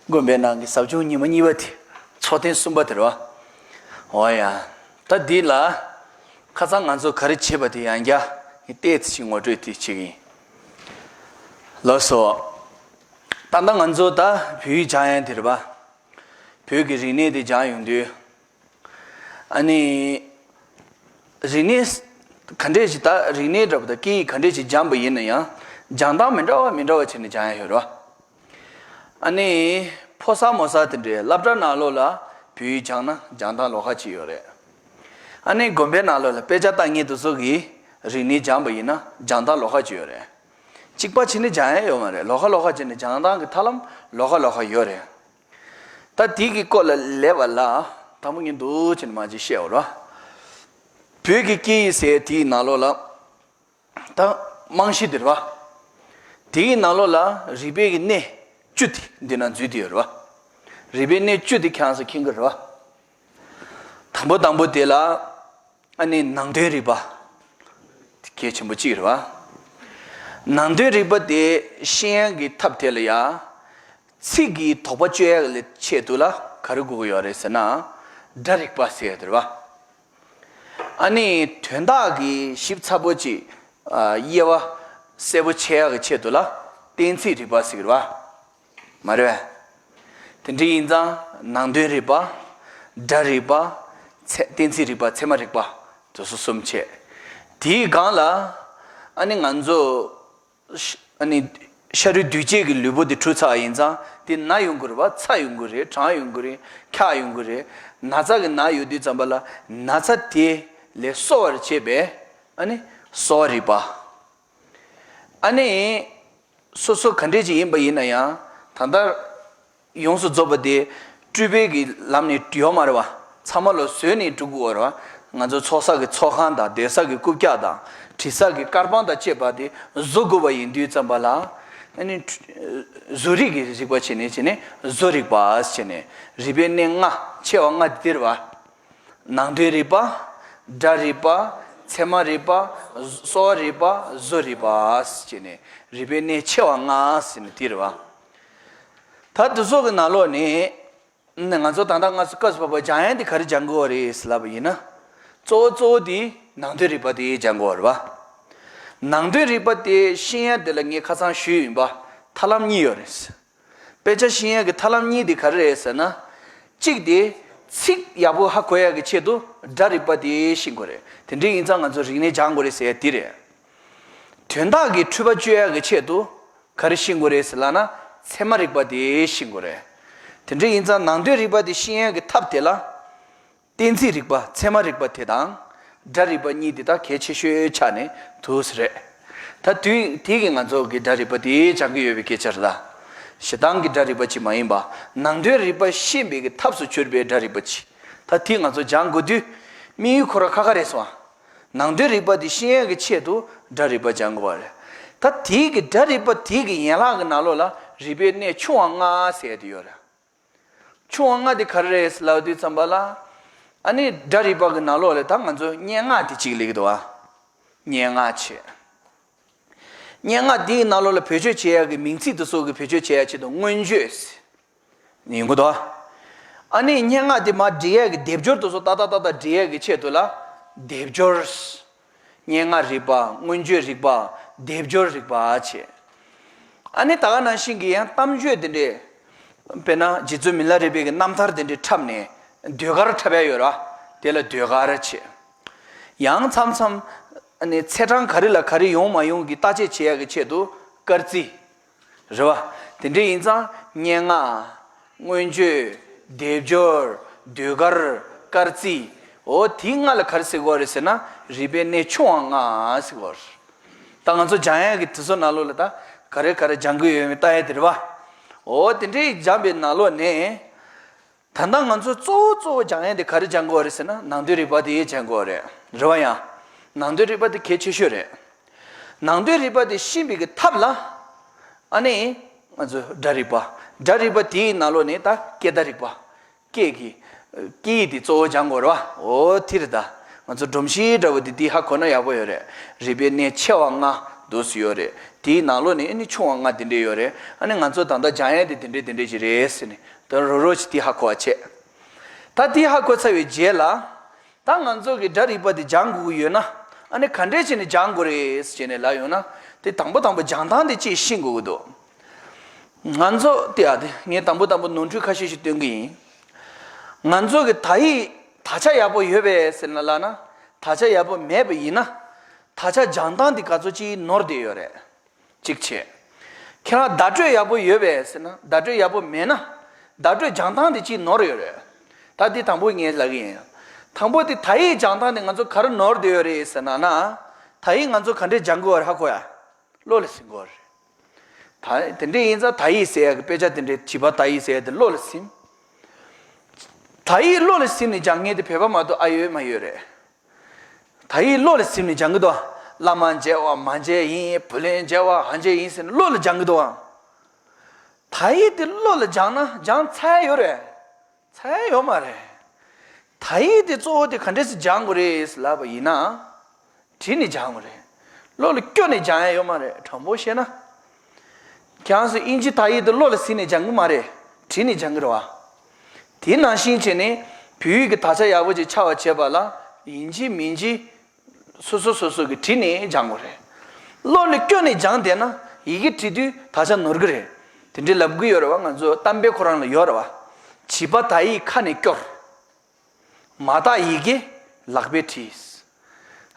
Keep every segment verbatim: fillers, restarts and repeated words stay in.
དགོན་པའི་ནང་གི་ཟབ་སྦྱོང་ཉི་མ་གཉིས་པ་དེ། ཚོགས་ཐེངས་གསུམ་པ་དེ་རེད་བ། འོ་ཡ། ད་འདི་ལ། ཁ་སང་ང་ཚོ་ག་རེ་བྱེད་པ་དེ་ཡང་བསྐྱར་ཏོག་ཙམ་ཞིག་ངོ་སྤྲོད་དེ་བྱེད་ཀྱི་ཡིན། ལགས་སོ། ད་ལྟ་ང་ཚོ་ད་བོད་ཡིག་སྦྱང་ཡ་དེ་རེད་བ། བོད་ཀྱི་རིག་གནས་དེ་སྦྱང་ཡོང་དུས། ཨ་ནི། རིག་གནས། ག་འདྲས་ཞིག་ད་རིག་གནས་འདྲ་པོ་དང་སྐད་ཡིག་ག་འདྲས་ཞིག་སྦྱངས་པ་ཡིན་ན་ཡང་། སྦྱང་སྟངས་མི་འདྲ་བ་མི་འདྲ་བ་བྱས་ནས་སྦྱང་ཡ་ཡོད་རེད་བ། ཨ་ནི། ཕོ་གསར་མོ་གསར་དེ་འདྲའི་སློབ་གྲྭ་ནང་ལོགས་ལ་བོད་ཡིག་སྦྱངས་ན་སྦྱང་སྟངས་ལོགས་ཀ་ཅིག་ཡོད་རེད། ཨ་ནི་དགོན་པའི་ནང་ལོགས་ལ་དཔེ་ཆ་ལྟ་མཁན་དེ་ཚོ་གིས་རིག་གནས་སྦྱངས་པ་ཡིན་ན་སྦྱང་སྟངས་ལོགས་ཀ་ཅིག་ཡོད་རེད། གཅིག་པ་བྱས་ནས་སྦྱང་ཡ་ཡོད་མ་རེད། ལོགས་ཀ་ལོགས་ཀ་བྱས་ནས་སྦྱང་སྟངས་ཀྱི་ཐབས་ལམ་ལོགས་ཀ་ལོགས་ཀ་ཡོད་རེད། ད་དེ་གི་སྐོར་ལ་ལབ་པ་ལ་དང་པོ་ཉིད་འདུག་ཅེས་མ་ཅིག་བཤད་འོ་ར། བོད་ཀྱི་སྐད་ཡིག་ཟེར་དེའི་ནང་ལོགས་ལ། ད་རྨང་གཞི་དེ་རེད་བ། དེའི་ནང་ལོགས་ལ་རིག་པའི་གི་གནས་བཅུ་དེ་འདི་ན་འཛུལ་དེ་ཡོད་རེད་བ། རིག་པའི་གནས་བཅུ་དེ་ཁྱེད་རང་ཚོ་མཁྱེན་གི་རེད་བ། དང་པོ་དང་པོ་དེ་ལ། ཨ་ནི་ནང་དོན་རིག་པ། གལ་ཆེན་པོ་གཅིག་རེད་བ། ནང་དོན་རིག་པ་དེ་ཤེས་ཡག་གི་ཐབས་དེ་ལ་ཡ། ཚིག་གི་དོགས་པ་གཅོད་ཡག་ལ་ཆེད་དུ་ལ་ག་རེ་དགོས་ཀྱི་ཡོད་རེད་ཟེར་ན། སྒྲ་རིག་པ་ཟེར་ཡ་དེ་རེད་བ། ཨ་ནི་དོན་དག་གི་ཞིབ་ཚགས་པོ་ཅིག་དབྱེ་བ་གསལ་པོ་ཕྱེ་ཡག་གི་ཆེད་དུ་ལ་གཏན་ཚིགས་རིག་པ་ཟེར་གི་རེད་བ། མ་རེད་པས། དེ་འདྲ་ཡིན་ཙང་ནང་དོན་རིག་པ། སྒྲ་རིག་པ། ཚད་གཏན་ཚིགས་རིག་པ། ཚད་མ་རིག་པ། དེ་ཚོ་གསུམ་བྱས། དེའི་སྒང་ལ། ཨ་ནི་ང་ཚོ། ཨ་ནི། ཤ་རུས་གདུས་བྱས་ཀྱི་ལུས་པོ་དེ་གྲུབ་ཚར་ཡིན་ཙང་དེ་ན་ཡོང་གི་རེད་བ། ཚ་ཡོང་གི་རེད། གྲང་ཡོང་གི་རེད། འཁྱག་ཡོང་གི་རེད། ན་ཚ་གི་ན་ཡོད་དུས་ཙམ་པ་ལ་ན་ཚ་དེ་ལས་གསོ་བར་བྱེད་པའི་ཨ་ནི་གསོ་བ་རིག་པ། ཨ་ནི། སོ་སོ་ག་འདྲས་ཅིག་ཡིན་པ་ཡིན་ན་ཡང་ད་ལྟ་ཡོངས་སུ་རྫོགས་པ་དེ་སྤྲུལ་པའི་གི་ལམ་ནས་ཡོད་མ་རེད་བ། ཚང་མ་ལོ་བཟོས་ནས་འགྲོ་དགོས་རེད་བ། ང་ཚོ་འཚོགས་ས་གི་ཚོགས་ཁང་དང་སྡོད་ས་གི་རྐུབ་བཀྱག་དང་བྲིས་ས་གི་དཀར་པང་དང་བཅས་པ་དེ་བཟོ་དགོས་པ་ཡིན་དུས་ཙམ་པ་ལ། ཨ་ནི། བཟོ་རིག་གི་རིག་པ་བྱས་ནས་བྱས་ནས་བཟོ་རིག་པ་བྱས་ནས་རིག་པའི་གནས་ལྔ་ཆེ་བ་ལྔ་དེ་རེད་བ། ནང་དོན་རིག་པ། སྒྲ་རིག་པ། ཚད་མ་རིག་པ། གསོ་བ་རིག་པ། བཟོ་རིག་པ། ཟེར་ནས་རིག་པའི་གནས་ཆེ་བ་ལྔ་ཟེར་ནས་དེ་རེད་བ། ད་དེ་ཚོ་གི་ནང་ལོགས་ནས་ང་ཚོ་ད་ལྟ་ང་ཚོ་སྐབས་སུ་བབ་པ་སྦྱང་ཡ་དེ་ག་རེ་སྦྱང་དགོས་རེད་ཟེར་ལབ་པ་ཡིན་ན། གཙོ་བོ་གཙོ་བོ་དེ་ནང་དོན་རིག་པ་དེ་སྦྱང་དགོས་རེད་བ། ནང་དོན་རིག་པ་དེ་ཤེས་ཡ་དེ་ལ་ངས་ཁ་སང་ཞུས་ཡིན་པ་ཐབས་ལམ་གཉིས་ཡོད་རེད། དཔེ་ཆ་ཤེས་ཡས་ཀྱི་ཐབས་ལམ་གཉིས་དེ་ག་རེ་རེད་ཟེར་ན། གཅིག་དེ། ཚིག་ཡག་པོ་ཧ་གོ་ཡས་ཀྱི་ཆེད་དུ་སྒྲ་རིག་པ་དེ་ཤེས་དགོས་རེད། དེ་འདྲ་ཡིན་ཙང་ང་ཚོ་རིག་གནས་སྦྱང་དགོས་རེད་ཟེར་ཡས་དེ་རེད། དོན་དག་གི་འཁྲུལ་པ་གཅོད་ཡས་ཀྱི་ཆེད་དུ་ག་རེ་ཤེས་དགོས་རེད་ཟེར་ལབ་ན་ཚད་མ་རིག་པ་དེ་ཤེས་དགོས་རེད། དེ་འདྲ་ཡིན་ཙང་ནང་དོན་རིག་པ་དེ་ཤེས་ཡས་ཀྱི་ཐབས་དེ་ལ། གཏན་ཚིགས་རིག་པ་ཚད་མ་རིག་པ་དེ་དང་། སྒྲ་རིག་པ་གཉིས་དེ་དག་གལ་ཆེ་ཤོས་ཆགས་ནས་འདུག་ཟེར་རེད། ད་དུས་དེ་གི་ང་ཚོ་གི་སྒྲ་རིག་པ་དེ་སྦྱང་གི་ཡོད་པའི་སྐད་ཆ་རེད་ད། ཞེ་སྡང་གི་སྒྲ་རིག་པ་ཅིག་མ་ཡིན་པ། ནང་དོན་རིག་པ་ཤེས་པའི་གི་ཐབས་སུ་གྱུར་པའི་སྒྲ་རིག་པ་ཅིག་ད་དེ་ང་ཚོ་སྦྱང་དགོས་དུས། དམིགས་ཡུལ་ཁོ་རང་ཁ་ཁ་རེད་སོང་ཨ། ནང་དོན་རིག་པ་དེ་ཤེས་ཡས་ཀྱི་ཆེད་དུ་སྒྲ་རིག་པ་སྦྱང་དགོས་པ་རེད། ད་དེ་གི་སྒྲ་རིག་པ་དེ་གི་ཡན་ལག་གི་ནང་ལོགས་ལ་རིག་པའི་གནས་ཆུང་བ་ལྔ་ཟེར་ཡས་དེ་ཡོད་རེད། ཆུང་བ་ལྔ་དེ་ག་རེ་རེད་ལབ་དུས་ཙམ་པ་ལ། ཨ་ནི་སྒྲ་རིག་པ་གི་ནང་ལོགས་ལ་ད་ང་ཚོ་སྙན་ངག་དེ་གཅིག་སླེབས་ཀྱི་འདུག་བ། སྙན་ངག་བྱས། སྙན་ངག་དེའི་ནང་ལོགས་ལ་བེད་སྤྱོད་བྱེད་ཡག་གི་མིང་ཚིག་དེ་ཚོ་གི་བེད་སྤྱོད་བྱེད་ཡག་ཆེད་དུ་མངོན་བརྗོད་ཟེར་ཡོང་གི་འདུག་ཨ་ནི་སྙན་ངག་དེ་མར་འབྲི་ཡག་གི་སྡེབ་སྦྱོར་དེ་ཚོ་ཏག་ཏག་ཏག་ཏག་འབྲི་ཡག་གི་ཆེད་དུ་ལ་སྡེབ་སྦྱོར། སྙན་ངག་རིག་པ། མངོན་བརྗོད་རིག་པ། སྡེབ་སྦྱོར་རིག་པ་བྱས། ཨ་ནི་ད་ག་ནང་བཞིན་གྱི་ཡང་གཏམ་བརྗོད་དེ་འདྲས། དཔེར་ན་རྗེ་བཙུན་མི་ལ་རས་པའི་གི་རྣམ་ཐར་དེ་འདྲས་འཁྲབ་ནས་ཟློས་གར་འཁྲབ་ཡ་ཡོད་ར། དེ་ལ་ཟློས་གར་བྱས། ཡང་མཚམས་མཚམས་ཨ་ནི་ཚེས་གྲངས་ག་རེ་ལ་ག་རེ་ཡོང་མ་ཡོང་གི་བརྟག་དཔྱད་བྱེད་ཡ་གི་ཆེད་དུ་སྐར་རྩིས། རེད་བ། དེ་འདྲ་ཡིན་ཙང་སྙན་ངག་མངོན་བརྗོད། སྡེབ་སྦྱོར། ཟློས་གར། སྐར་རྩིས། འོ་དེ་ལྔ་ལ་ག་རེ་ཟེར་གྱི་ཡོད་རེད་ཟེར་ན་རིག་པའི་གནས་ཆུང་བ་ལྔ་ཟེར་གྱི་ཡོད་རེད། ད་ང་ཚོ་སྦྱང་ཡག་གི་དུས་ཚོད་ནང་ལོགས་ལ་ད་ག་རེ་ག་རེ་སྦྱང་གི་ཡོད་མེད་ལྟ་ཡག་དེ་རེད་བ། འོ་དེ་འདྲའི་སྦྱངས་པའི་ནང་ལོགས་ནས། ད་ལྟ་ང་ཚོ་གཙོ་བོ་གཙོ་བོ་སྦྱང་ཡག་དེ་ག་རེ་སྦྱང་གི་ཡོད་རེད་ཟེར་ན་ནང་དོན་རིག་པ་དེ་སྦྱང་གི་ཡོད་རེད། རེད་བ་ཡ། ནང་དོན་རིག་པ་དེ་གལ་ཆེ་ཤོས་རེད། ནང་དོན་རིག་པ་དེ་ཤེས་པའི་གི་ཐབས་ལ། ཨ་ནི། ང་ཚོ་སྒྲ་རིག་པ། སྒྲ་རིག་པ་དེའི་ནང་ལོགས་ནས་ད་སྐད་བརྡ་རིག་པ། སྐད་ཀྱི། སྐད་ཡིག་དེ་གཙོ་བོ་སྦྱང་དགོས་རེད་བ། འོ་དེ་རེད་ད། ང་ཚོ་སྒྲོམ་གཞི་འདྲ་བོ་དེ་འདི་ཧ་གོ་ན་ཡག་པོ་ཡོད་རེད། རིག་པའི་གནས་ཆེ་བ་ལྔ་འདུག་སེ་ཡོད་རེད། དེའི་ནང་ལོགས་ནས་ཨ་ནི་ཆུང་བ་ལྔ་དེ་འདྲས་ཡོད་རེད། ཨ་ནི་ང་ཚོ་ད་ལྟ་སྦྱང་ཡས་དེ་དེ་འདྲས་དེ་འདྲས་ཅིག་རེད་ཟེར་ནས་ད་རོ་རོ་ཅིག་དེ་ཧ་གོ་བ་བྱས། ད་དེ་ཧ་གོ་ཚར་བའི་རྗེས་ལ། ད་ང་ཚོ་གི་སྒྲ་རིག་པ་དེ་སྦྱང་དགོས་ཀྱི་ཡོད་ན། ཨ་ནི་ག་འདྲས་བྱས་ནས་སྦྱང་དགོས་རེད་ཟེར་ནས་ལབ་ཡོང་ན། དེ་དང་པོ་དང་པོ་སྦྱང་སྟངས་དེ་ཅིག་ཤེས་དགོས་ཀྱི་འདུག་ང་ཚོ་དེ་ཨ་དེ་ངས་དང་པོ་དང་པོ་ནོར་འཁྲུལ་ཁ་ཤས་ཤིག་སྟོན་གྱི་ཡིན། ང་ཚོ་གི་དག་ཡིག་དག་ཆ་ཡག་པོ་ཡོད་པས་ཟེར་ན་ལབ་ན། དག་ཆ་ཡག་པོ་མེད་པ་ཡིན་ན། དག་ཆ་སྦྱང་སྟངས་དེ་ག་ཚོད་ཅིག་ནོར་བསྡད་ཡོད་རེད། གཅིག་བྱས། ཁྱེད་རང་བརྡ་སྤྲོད་ཡག་པོ་ཡོད་པས་ཟེར་ན། བརྡ་སྤྲོད་ཡག་པོ་མེད་ན། བརྡ་སྤྲོད་སྦྱང་སྟངས་དེ་ཅིག་ནོར་ཡོད་རེད། ད་འདི་དང་པོ་ངས་ལབ་ཀྱི་ཡིན། དང་པོ་དེ་དག་ཡིག་སྦྱང་སྟངས་དེ་ང་ཚོ་ག་རེ་ནོར་བསྡད་ཡོད་རེད་ཟེར་ན་ན། དག་ཡིག་ང་ཚོ་ག་འདྲས་སྦྱང་དགོས་པ་རེད་ཧ་གོ་ཡ། བློ་ལ་ཟིན་དགོས་རེད། ད་དེ་འདྲས་ཡིན་ཙང་དག་ཡིག་ཟེར་ཡ་གི་དཔེ་ཆ་དེ་འདྲས་བྱིས་པ་དག་ཡིག་ཟེར་ཡ་དེ་བློ་ལ་ཟིན། དག་ཡིག་བློ་ལ་ཟིན་ནས་སྦྱང་མཁན་དེ་བོད་པ་མ་གཏོགས་ཨ་ཡོད་མ་ཡོད་རེད། དག་ཡིག་བློ་ལ་ཟིན་ནས་སྦྱང་གི་འདུག་བླ་མ་མཇལ་བ་མ་མཇལ་ཡིན། བུ་ལོན་མཇལ་བ་ཧ་མཇལ་ཡིན་ཟེར་ནས་བློ་ལ་སྦྱང་གི་འདུག་དག་ཡིག་དེ་བློ་ལ་སྦྱངས་ན་སྦྱངས་ཚར་ཡོད་རེད། ཚར་ཡོད་མ་རེད། དག་ཡིག་དེ་གཙོ་བོ་དེ་ག་འདྲས་སེ་སྦྱང་དགོས་རེད་ལབ་པ་ཡིན་ན། བྲིས་ནས་སྦྱང་དགོས་རེད། བློ་ལ་སྐྱོར་ནས་སྦྱང་ཡ་ཡོད་མ་རེད། དྲང་པོ་བཤད་ན། ཁྱེད་རང་ཚོ་དབྱིན་ཇི་དག་ཡིག་དེ་བློ་ལ་ཟིན་ནས་སྦྱང་གི་མ་རེད། བྲིས་ནས་སྦྱང་གི་རེད་བ། དེ་ནང་བཞིན་བྱས་ནས་བོད་ཡིག་གི་དག་ཆ་ཡག་པོ་ཅིག་ཆགས་པ་བྱེད་པ་ལ་ཡིན་གཅིག་མིན་གཅིག་སོ་སོ་སོ་སོ་གིས་བྲིས་ནས་སྦྱང་དགོས་རེད། བློ་ལ་སྐྱོར་ནས་སྦྱངས་བསྡད་ན་ཡི་གེ་བྲིས་དུས་དག་ཆ་ནོར་གི་རེད། དེ་འདྲའི་ལབ་གི་ཡོད་རེད་བ། ང་ཚོ་གཏམ་དཔེ་ཁོ་རང་ལ་ཡོད་རེད་བ། བྱིས་པ་དག་ཡིག་ཁ་ནས་སྐྱོར། མ་དག་ཡི་གེ་ལག་པས་བྲིས།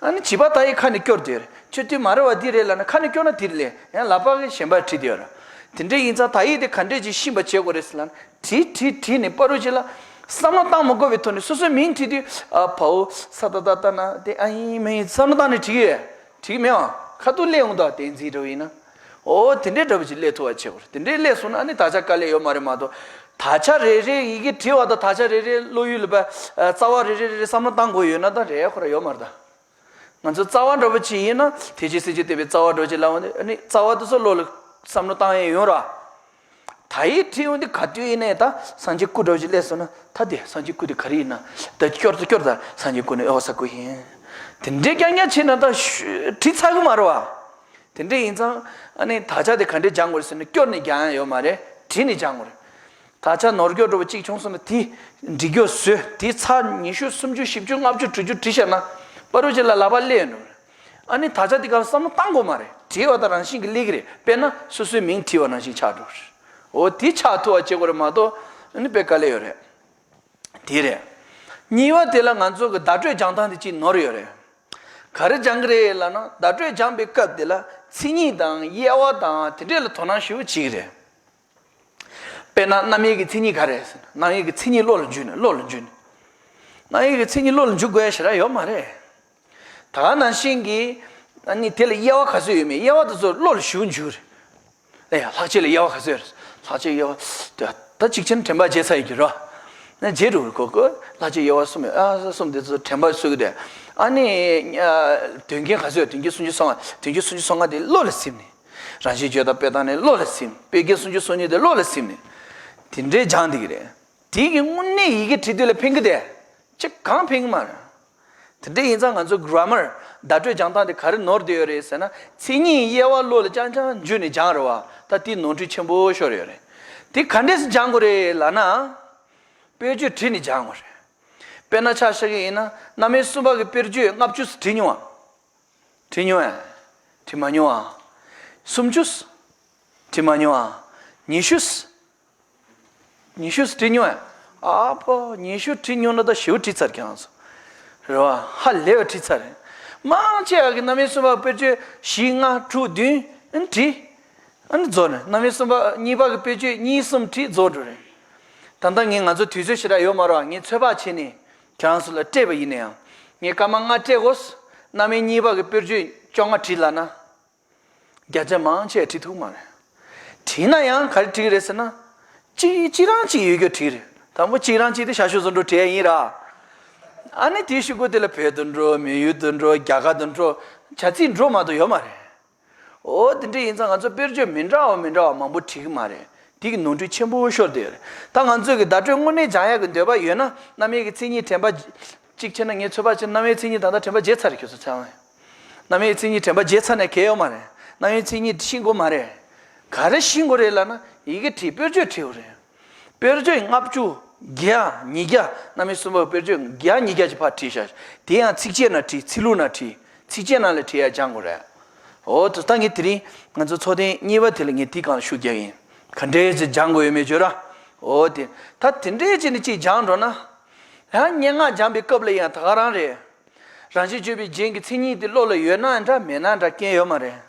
ཨ་ནི་བྱིས་པ་དག་ཡིག་ཁ་ནས་སྐྱོར་བསྡད་ཡོད་རེད། ཁྱོད་དུས་མ་རེད་བ་འདི་རེད་ལབ་ན་ཁ་ནས་སྐྱོར་ན་དེ་རེད་ལས། ཡང་ལག་པ་གིས་གཞན་པར་བྲིས་བསྡད་ཡོད་རེད། དེ་འདྲ་ཡིན་ཙང་དག་ཡིག་དེ་ག་འདྲས་ཅིག་ཤེས་པ་བྱེད་དགོས་རེད་ཟེར་ལབ་ན། བྲིས་བྲིས་བྲིས་ནས་བར་དུ་ཅིག་ལ་བསམ་བློ་བཏང་མ་དགོས་པའི་ཐོག་ནས་སོ་སོའི་མིང་བྲིས་དུས། ཨ་ཕའོ་ས་ཏ་བཏགས་སྟ་ན་དེ་ཨ་ཡིན་མ་ཡིན་བསམ་བློ་བཏང་ནས་བྲིས་ཀྱི་ཡོད། བྲིས་ཀྱི་མེད་བ། ཁ་ཐུག་སླེབས་འོང་དང་བསྟན་འཛིན་འདྲ་བོ་ཡིན་ན། འོ་དེ་འདྲའི་འདྲ་བོ་ཅིག་སླེབས་ཐུབ་པ་བྱེད་དགོས་རེད། དེ་འདྲའི་སླེབས་སོང་ན་ཨ་ནི་དག་ཆ་དཀའ་ལས་ཡོད་མ་རེད་མ་གཏོགས། དག་ཆ་རེ་རེ་ཡི་གེ་བྲིས་པ་དང་དག་ཆ་རེ་རེ་བློ་ཡུལ་ལ་བ་རྩ་བ་རེ་རེ་རེ་རེ་བསམ་བློ་བཏང་དགོས་ཡོད་ན་ད་རེད་ཁོ་ར་ཡོད་མ་རེད་ད། ང་ཚོ་རྩ་བ་འདྲ་བོ་ཅིག་ཡིན་ན་དེ་ཅིག་སེ་ཅིག་བལྟས་པའི་རྩ་བ་འདྲ་བོ་ཅིག་ལབ་འོང་དུས་ཨ་ནི་རྩ་བ་དེ་ཚོ་བློ་ལ་བསམ་བློ་བཏང་ཡས་ཡོང་ར། དག་ཡིག་བྲིས་འོང་དུས་ག་དུས་ཡིན་ནའི་ད་སངས་རྒྱས་སྐུ་འདྲ་བོ་ཅིག་སླེབས་སོང་ན་ད་དེ་སངས་རྒྱས་སྐུ་དེ་ག་རེ་ཡིན་ན། ད་སྐྱོར་ད་སྐྱོར་ད་སངས་རྒྱས་སྐུ་ནི་ཨོ་ས་སྐུ་ཡིན། དེ་འདྲའི་རྐྱང་རྐྱང་བྱས་ན་ད་ཤུ་བྲིས་ཚར་གི་མ་རེད་བ། དེ་འདྲ་ཡིན་ཙང་ཨ་ནི་དག་ཆ་དེ་ག་འདྲས་སྦྱང་དགོས་རེད་ཟེར་ན་སྐྱོར་ནས་སྦྱང་ཡ་ཡོད་མ་རེད། བྲིས་ནས་སྦྱང་དགོས་རེད། དག་ཆ་ནོར་སྐྱོར་འདྲ་བོ་གཅིག་བྱུང་སོང་ན་དེ་འབྲི་རྒྱུ་བཟོས། དེ་ཚར་ཉི་ཤུ་སུམ་ཅུ་བཞི་བཅུ་ལྔ་བཅུ་དྲུག་ཅུ་བྲིས་བཞག་ན་བར་དུ་ཅིག་ལ་ལག་པ་སླེབས་འགྲོ་རེད། ཨ་ནི་དག་ཆ་དེ་ག་ལ་བསམ་བློ་བཏང་དགོས་མ་རེད། བྲིས་པ་དང་རང་བཞིན་གྱིས་སླེབས་ཀྱི་རེད། དཔེར་ན་སོ་སོའི་མིང་བྲིས་པ་ནང་བཞིན་ཆགས་འགྲོ་རེད། འོ་དེ་ཆགས་ཐུབ་པ་བྱེད་དགོས་རེད་མ་གཏོགས་ཨ་ནི་དཔེ་དཀའ་ལས་ཡོད་རེད། དེ་རེད། གཉིས་པ་དེ་ལ་ང་ཚོ་གི་བརྡ་སྤྲོད་སྦྱང་སྟངས་དེ་གཅིག་ནོར་ཡོད་རེད། ག་རེ་སྦྱང་གི་རེད་ལབ་ན་བརྡ་སྤྲོད་སྦྱང་པའི་སྐབས་དེ་ལ་མཚན་ཉིད་དང་དབྱེ་བ་དང་དེ་འདྲས་ལ་དོ་སྣང་ཞེ་པོ་བྱེད་ཀྱི་རེད། དཔེར་ན་རྣམ་དབྱེ་གི་མཚན་ཉིད་ག་རེ་རེད་ཟེར་ན། རྣམ་དབྱེ་གི་མཚན་ཉིད་བློ་ལ་འཇུས་ནས་བློ་ལ་འཇུས་ནས། རྣམ་དབྱེ་གི་མཚན་ཉིད་བློ་ལ་འཇུ་དགོས་ཡ་ཞེ་དྲག་ཡོད་མ་རེད། ད་ག་ནང་བཞིན་གྱི་ཨ་ནི་དེ་ལ་དབྱེ་བ་ག་ཚོད་ཡོད་མེད། དབྱེ་བ་དེ་ཚོ་བློ་ལ་ཞེ་པོ་འཇུ་རེད། ཨེ་ཡ་ལྷག་བཅས་ལ་དབྱེ་བ་ག་ཚོད་ཡོད་རེད། ལྷག་བཅས་དབྱེ་བ་དེ་ད་གཅིག་བྱས་ན་དྲན་པ་བརྗེད་ཚར་ཡོད་ཀྱི་རེད། ན་བརྗེད་འགྲོ་གི་གོ་གོ། ལྷག་བཅས་དབྱེ་བ་གསུམ་ཡོད། ཨ་གསུམ་དེ་ཚོ་དྲན་པ་གསོ་གི་དེ། ཨ་ནི་ཨ་དོན་རྐྱེན་ག་ཚོད་ཡོད། དོན་རྐྱེན་སུམ་ཅུ་སོ་ལྔ། དོན་རྐྱེན་སུམ་ཅུ་སོ་ལྔ་དེ་བློ་ལ་སིམ་ནས། རང་བཞིན་བརྗོད་དང་དཔེ་བཏང་ནས་བློ་ལ་སིམ། དཔེ་རྒྱན་སུམ་ཅུ་སོ་གཉིས་དེ་བློ་ལ་སིམ་ནས། དེ་འདྲའི་སྦྱང་བསྡད་ཀྱི་རེད། དེ་གི་དངོས་གནས་ཡི་གེ་བྲིས་དུས་ལ་ཕན་གི་དེ། ཅི་གང་ཕན་གི་མ་རེད། དེ་འདྲ་ཡིན་ཙང་ང་ཚོ་གྷ་ར་མར་བརྡ་སྤྲོད་སྦྱང་སྟངས་དེ་ག་རེ་ནོར་བསྡད་ཡོད་རེད་ཟེར་ན། མཚན་ཉིད་དབྱེ་བ་བློ་ལ་རྐྱང་རྐྱང་འཇུས་ནས་སྦྱངས་རེད་བ། ད་དེ་ནོར་འཁྲུལ་ཆེན་པོ་ཤོར་ཡོད་རེད། དེ་ག་འདྲས་སེ་སྦྱང་དགོས་རེད་ལབ་ན། དཔེར་བརྗོད་བྲིས་ནས་སྦྱང་དགོས་རེད། དཔེར་ན་ཆ་བཞག་གི་ཡིན་ན་རྣམ་དབྱེ་གསུམ་པ་གི་དཔེར་བརྗོད་ལྔ་བཅུ་ཙམ་བྲིས་མྱོང་ང་། བྲིས་མྱོང་ཨ། བྲིས་མ་མྱོང་ཨ། སུམ་ཅུ། བྲིས་མ་མྱོང་ཨ། ཉི་ཤུ། ཉི་ཤུ་བྲིས་མྱོང་ཨ། ཨ་ཕོ་ཉི་ཤུ་བྲིས་མྱོང་ན་ད་ཞེ་པོ་བྲིས་ཚར་ཁྱེད་རང་ཚོ། རེད་བ། ཧ་ལས་པ་བྲིས་ཚར་རེད། མང་ཆེ་བ་གི་རྣམ་དབྱེ་གསུམ་པ་དཔེར་བརྗོད་བཞི་ལྔ་དྲུག་བདུན་ཨ་ནི་བྲིས། ཨ་ནི་རྫོགས་ནས་རྣམ་དབྱེ་གསུམ་པ་གཉིས་པ་གི་དཔེར་བརྗོད་གཉིས་གསུམ་བྲིས་རྫོགས་འགྲོ་རེད། ད་ལྟ་ངས་ང་ཚོ་དུས་ཚོད་ཞེ་དྲག་ཡོད་མ་རེད་བ། ངས་ཚོད་དཔག་བྱས་ནས་ཁྱེད་རང་ཚོ་ལ་སྤྲད་པ་ཡིན་ན་ཡང་། ངས་སྐར་མ་ལྔ་སྤྲད་དགོས། རྣམ་དབྱེ་གཉིས་པ་གི་དཔེར་བརྗོད་བཅོ་ལྔ་བྲིས་ལབ་ན། བརྒྱ་ཆ་མང་ཆེ་བ་བྲིས་ཐུབ་མ་རེད། བྲིས་ན་ཡང་ག་རེ་བྲིས་ཀྱི་རེད་ཟེར་ན། གཅིག་གཅིག་རང་གཅིག་ཡོད་རྒྱུ་བྲིས་རེད། དང་པོ་གཅིག་རང་གཅིག་དེ་ཞ་ཞུ་བཟོ་འདྲ་བྲིས་ཡ་ཡིན་ར། ཨ་ནི་དེའི་གཞུག་གུ་དེ་ལ་བོད་དུ་འགྲོ། མི་ཡུལ་དུ་འགྲོ། རྒྱ་གར་དུ་འགྲོ། བྱ་ཚིག་འགྲོ་མ་གཏོགས་ཡོད་མ་རེད། འོ་དེ་འདྲ་ཡིན་ཙང་ང་ཚོ་དཔེར་བརྗོད་མི་འདྲ་བ་མི་འདྲ་བ་མང་པོ་བྲིས་ཀྱི་མ་རེད། དེ་གི་ནོར་འཁྲུལ་ཆེན་པོ་ཤོར་བསྡད་ཡོད་རེད། ད་ང་ཚོས་ཀྱི་བརྡ་སྤྲོད་དངོས་གནས་སྦྱང་ཡག་གི་འདོད་པ་ཡོད་ན་རྣམ་དབྱེ་གི་མཚན་ཉིད་དྲན་པ་གཅིག་བྱས་ན། ངས་ཚོད་དཔག་བྱས་ན་རྣམ་དབྱེ་མཚན་ཉིད་ད་ལྟ་དྲན་པ་བརྗེད་ཚར་རེད་ཁྱོད་ཚོ་ཚང་མས། རྣམ་དབྱེ་མཚན་ཉིད་དྲན་པ་བརྗེད་ཚར་ནས་གལ་ཡོད་མ་རེད། རྣམ་དབྱེ་མཚན་ཉིད་ཤེས་དགོས་མ་རེད། ག་རེ་ཤེས་དགོས་རེད་ལབ་ན། ཡི་གེ་བྲིས། དཔེར་བརྗོད་བྲིས་དགོས་རེད། དཔེར་བརྗོད་ལྔ་བཅུ། བརྒྱ། ཉིས་བརྒྱ། རྣམ་དབྱེ་གསུམ་པ་དཔེར་བརྗོད་བརྒྱ་ཉིས་བརྒྱ་ཅིག་ཕར་བྲིས་བཞག་དེ་ཡང་ཚིགས་བཅད་ནང་བྲིས། ཚིག་ལྷུག་ནང་བྲིས། ཚིགས་བཅད་ནང་ལ་བྲིས་ཡ་སྦྱང་དགོས་རེད། འོ་དེ་ད་ངས་དེ་རིང་ང་ཚོ་ཚོགས་ཐེངས་གཉིས་པ་དེ་ལ་ངས་དེའི་སྒང་ལ་ཤུགས་རྒྱག་གི་ཡིན། ག་འདྲས་ཅིག་སྦྱང་དགོས་ཡོད་མེད་བརྗོད་ར། འོ་དེ་ད་དེ་འདྲས་ཅིག་ནས་ཅིག་སྦྱངས་འགྲོ་ན། ཡང་སྙན་ངག་སྦྱངས་པའི་སྐབས་ལ་ཡང་ད་ག་རང་རེད། རང་བཞིན་བརྗོད་པའི་རྒྱན་གྱི་མཚན་ཉིད་དེ་བློ་ལ་ཡོད་ན་འདྲ་མེད་ན་འདྲ་སྐྱོན་ཡོད་མ་རེད།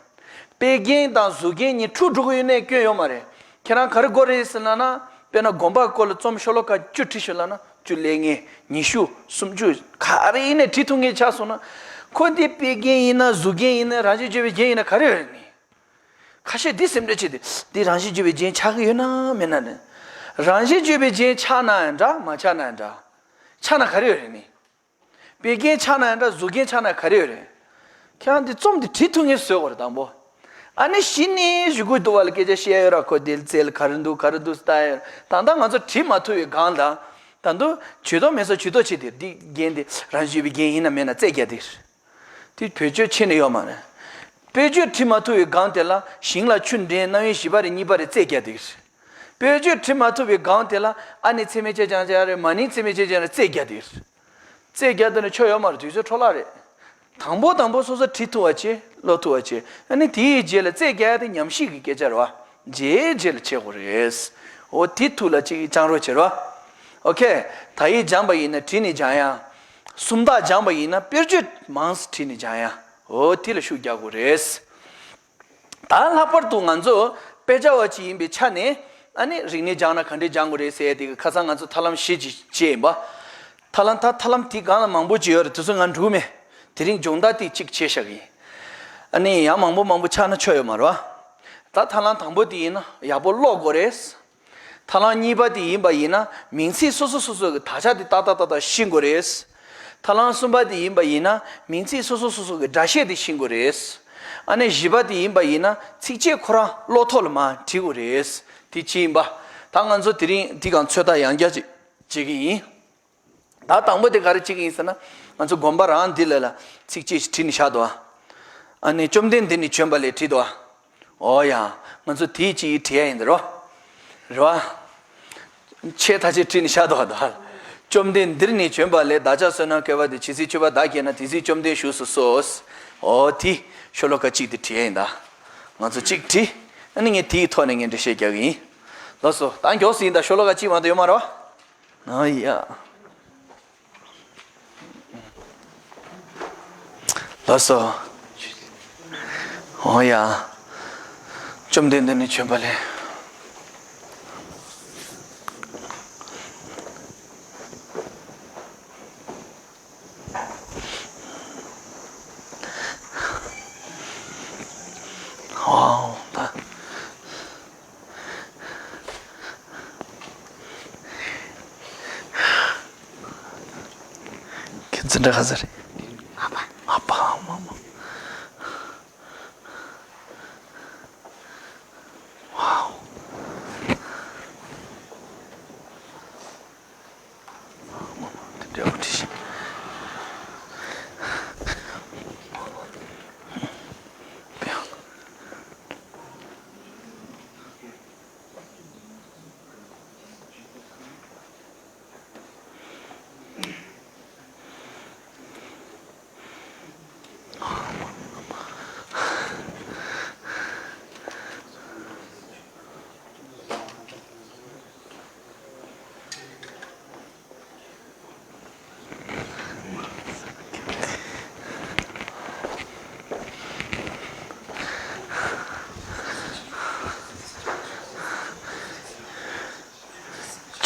དཔེ་རྒྱན་དང་གཟུགས་རྒྱན་གཉིས་འཁྲུག་འགྲོ་གི་ཡོད་ན་སྐྱོན་ཡོད་མ་རེད། ཁྱེད་རང་ག་རེ་དགོས་རེད་ཟེར་ན་ན། དཔེར་ན་དགོན་པ་སྐོར་ལ་རྩོམ་ཤོ་ལོ་ཀ་བཅུ་བྲིས་ཤོག་ལབ་ན། བཅུ་ལས་ངེས་ཉི་ཤུ་སུམ་ཅུ་ག་རེ་ཡིན་ནའི་བྲིས་ཐུབ་མཁན་ཆགས་སོང་ན། ཁོ་འདི་དཔེ་རྒྱན་ཡིན་ན་གཟུགས་རྒྱན་ཡིན་ན་རང་བཞིན་བརྗོད་པའི་རྒྱན་ཡིན་ན་ག་རེ་ཡོད་རེད་ནི། ཁ་ཤས་འདི་སེམས་ཁྲལ་བྱེད་དེ། འདི་རང་བཞིན་བརྗོད་པའི་རྒྱན་ཆགས་ཀྱི་ཡོད་ན་མེད་ན་ནི། རང་བཞིན་བརྗོད་པའི་རྒྱན་ཆགས་ན་ཡང་འདྲ་མ་ཆགས་ན་ཡང་འདྲ། ཆགས་ན་ག་རེ་ཡོད་རེད་ནི། དཔེ་རྒྱན་ཆགས་ན་ཡང་འདྲ་གཟུགས་རྒྱན་ཆགས་ན་ག་རེ་ཡོད་རེད། ཁྱེད་རང་འདི་རྩོམ་འདི་བྲིས་ཐུབ་མཁན་བཟོས་དགོས་རེད་དང་པོ། ཨ་ནི་གཞི་ནས་གཞུག་གུ་དུ་བ་ལ་སྐད་ཆ་བཤད་ཡོད་ར། ཁོ་དེ་རྩལ་ག་རེ་འདུག་ག་རེ་འདུག་ལྟ་ཡོད། ད་ལྟ་ང་ཚོ་བྲིས་མ་ཐུབ་པའི་སྒང་དང་། ད་དུང་ཇུས་གཏོགས་མེད་ས་ཇུས་གཏོགས་བྱེད་དེ། འདི་རྒྱན་འདི་རང་བཞིན་བརྗོད་པའི་རྒྱན་ཡིན་ན་མེད་ན་རྩད་རྒྱག་དེ་རེད། དེ་བེད་སྤྱོད་ཕྱིན་ནས་ཡོད་མ་རེད། དཔེར་བརྗོད་བྲིས་མ་ཐུབ་པའི་སྒང་དེ་ལ་ཞིང་ལ་ཆུ་འདྲེན་རྣམ་དབྱེ་བཞི་པ་རེད་གཉིས་པ་རེད་རྩད་རྒྱག་དེ་རེད། དཔེར་བརྗོད་བྲིས་མ་ཐུབ་པའི་སྒང་དེ་ལ་ཨ་ནི་ཚད་མའི་ཁྱད་ཆོས་ཅང་ཅང་རེད། མ་ནིང་ཚད་མའི་ཁྱད་ཆོས་ཅང་རེད་རྩད་རྒྱག་དེ་རེད། རྩད་རྒྱག་དེ་ནི་ཆོ་ཡོད་མ་རེད། དུས་ཚོད་འཕྲོ་བརླག་རེད། དང་པོ་དང་པོ་སོ་སོ་བྲིས་ཐུབ་པ་བྱེད། ཀློག་ཐུབ་པ་བྱེད། ཨ་ནི་དེའི་རྗེས་ལ་རྩད་རྒྱག་ཡ་དེ་ཉམས་ཞིབ་ཀྱི་སྐད་ཆ་རེད་བ། རྗེས་རྗེས་ལ་བྱེད་དགོས་རེད། འོ་དེ་ཐུགས་ལ་ཅིག་བཅངས་རོགས་བྱེད་རོགས། ཨོ་ཁེ། དག་ཡིག་སྦྱངས་པ་ཡིན་ན་བྲིས་ནས་སྦྱང་ཡ། སུམ་རྟགས་སྦྱངས་པ་ཡིན་ན་དཔེར་བརྗོད་མང་ཙམ་བྲིས་ནས་སྦྱང་ཡ། འོ་དེ་ལ་ཤུགས་རྒྱག་དགོས་རེད། ད་ལྷག་པར་དུ་ང་ཚོ་དཔེ་ཆ་བ་ཅིག་ཡིན་པའི་ཆ་ནས། ཨ་ནི་རིག་གནས་སྦྱངས་ན་ག་འདྲས་སྦྱང་དགོས་རེད་ཟེར་ཡ་དེ་གི་ཁ་སང་ང་ཚོ་ཐབས་ལམ་བཞི་ཅིག་བྱས་ཡིན་པ། ཐབས་ལམ་ད་ཐབས་ལམ་དེ་སྒང་ལ་མང་པོ་ཅིག་ཡོད་རེད། དེ་ཚོ་ང་འགྲོ་གི་མེད། དེ་རིང་སྦྱོང་བརྡར་དེ་གཅིག་བྱས་བཞག་གི་ཡིན། ཨ་ནི་ཡང་མང་པོ་མང་པོ་ཆགས་ན་ཆོ་ཡོད་མ་རེད་བ། ད་ཐབས་ལམ་དང་པོ་དེ་ཡིན་ན་ཡག་པོ་ཀློག་དགོས་རེད། ཐབས་ལམ་གཉིས་པ་དེ་ཡིན་པ་ཡིན་ན་མིང་ཚིག་སོ་སོ་སོ་སོ་གི་དག་ཆ་དེ་ཏག་ཏག་ཏག་ཏག་ཤེས་དགོས་རེད། ཐབས་ལམ་གསུམ་པ་དེ་ཡིན་པ་ཡིན་ན་མིང་ཚིག་སོ་སོ་སོ་སོ་གི་སྒྲ་བཤད་དེ་ཤེས་དགོས་རེད། ཨ་ནི་བཞི་པ་དེ་ཡིན་པ་ཡིན་ན་ཚིགས་བཅད་ཁོ་རང་ཀློག་ཐོག་ལ་མར་བྲིས་དགོས་རེད། དེ་གཅིག་ཡིན་པ། ད་ང་ཚོ་དེ་རིང་དེ་གང་ཚོད་ལྟ་ཡང་བསྐྱར་ཅིག་བྱེད་ཀྱི་ཡིན། ད་དང་པོ་དེ་ག་རེ་བྱེད་ཀྱི་ཡིན་ཟེར་ན། ང་ཚོ་དགོན་པ་རང་འདི་ལ་ལ་ཚིགས་བཅད་ཅིག་བྲིས་ནས་བཞག་འདུག་ཨ། ཨ་ནི་བཅོམ་ལྡན་འདི་ནས་བྱོན་པ་ལས་བྲིས་འདུག་ཨ། འོ་ཡ། ང་ཚོ་དེའི་ཅིག་བྲིས་ཡ་ཡིན་ད་རོ། རེད་བ། ཆེ་ཐག་ཆེ་བྲིས་ནས་བཞག་འདུག་ཨ། ད་བཅོམ་ལྡན་འདིར་ནི་བྱོན་པ་ལས། བདག་ཅག་བསོད་ནམས་བསྐལ་བ་འདིར། ཇི་སྲིད་མཆོད་པར་བདག་བགྱིས་ན། དེ་སྲིད་བཅོམ་ལྡན་བཞུགས་སུ་གསོལ། འོ་དེ་ཤོ་ལོ་ཀ་གཅིག་དེ་བྲིས་ཡ་ཡིན་ད། ང་ཚོ་གཅིག་བྲིས། ཨ་ནི་ངས་དེའི་ཐོག་ནས་ངས་འགྲེལ་བཤད་རྒྱག་གི་ཡིན། ལགས་སོ། ད་མགྱོགས་སུ་ཡིན་ད། ཤོ་ལོ་ཀ་གཅིག་མ་གཏོགས་ཡོད་མ་རེད་བ། ཨ་ཡ། ལགས་སོ། འོ་ཡ། བཅོམ་ལྡན་འདི་ནས་བྱོན་པ་ལས། ཨོ་ད། ཁྱེད་ཚོ་འདྲ་ག་ཚོད་རེད། ཨ་ཕ། ཨ་ཕ། ཨ་མ། ཨ་མ། ཝའོ། དེ་འདྲ་བ་བྲིས་ཤིང་།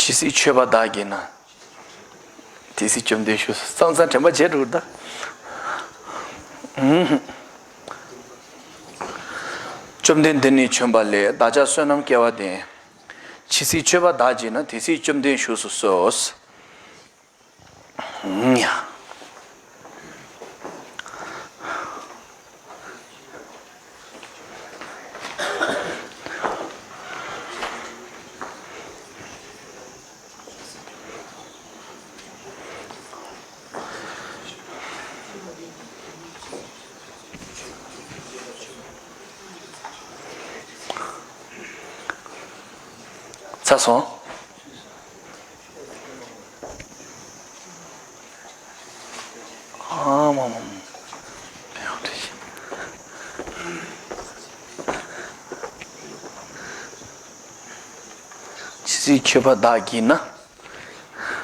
ཇི་སྲིད་མཆོད་པར་བདག་བགྱིས་ན། དེ་སྲིད་བཅོམ་ལྡན་བཞུགས་སུ། གཙང་གཙང་དྲན་པ་བརྗེད་འགྲོ་གི་རེད་ད། ཨུམ། བཅོམ་ལྡན་འདི་ནས་བྱོན་པ་ལས། བདག་ཅག་བསོད་ནམས་བསྐལ་བ་འདིར། ཇི་སྲིད་མཆོད་པར་བདག་བགྱིས་ན། དེ་སྲིད་བཅོམ་ལྡན་བཞུགས་སུ་གསོལ། ཨུམ་ཡ། ལ་སོང་། ཨ་མ་མ་མ། ཇི་སྲིད་ཆོས་པ་བདག་བགྱིས་ན།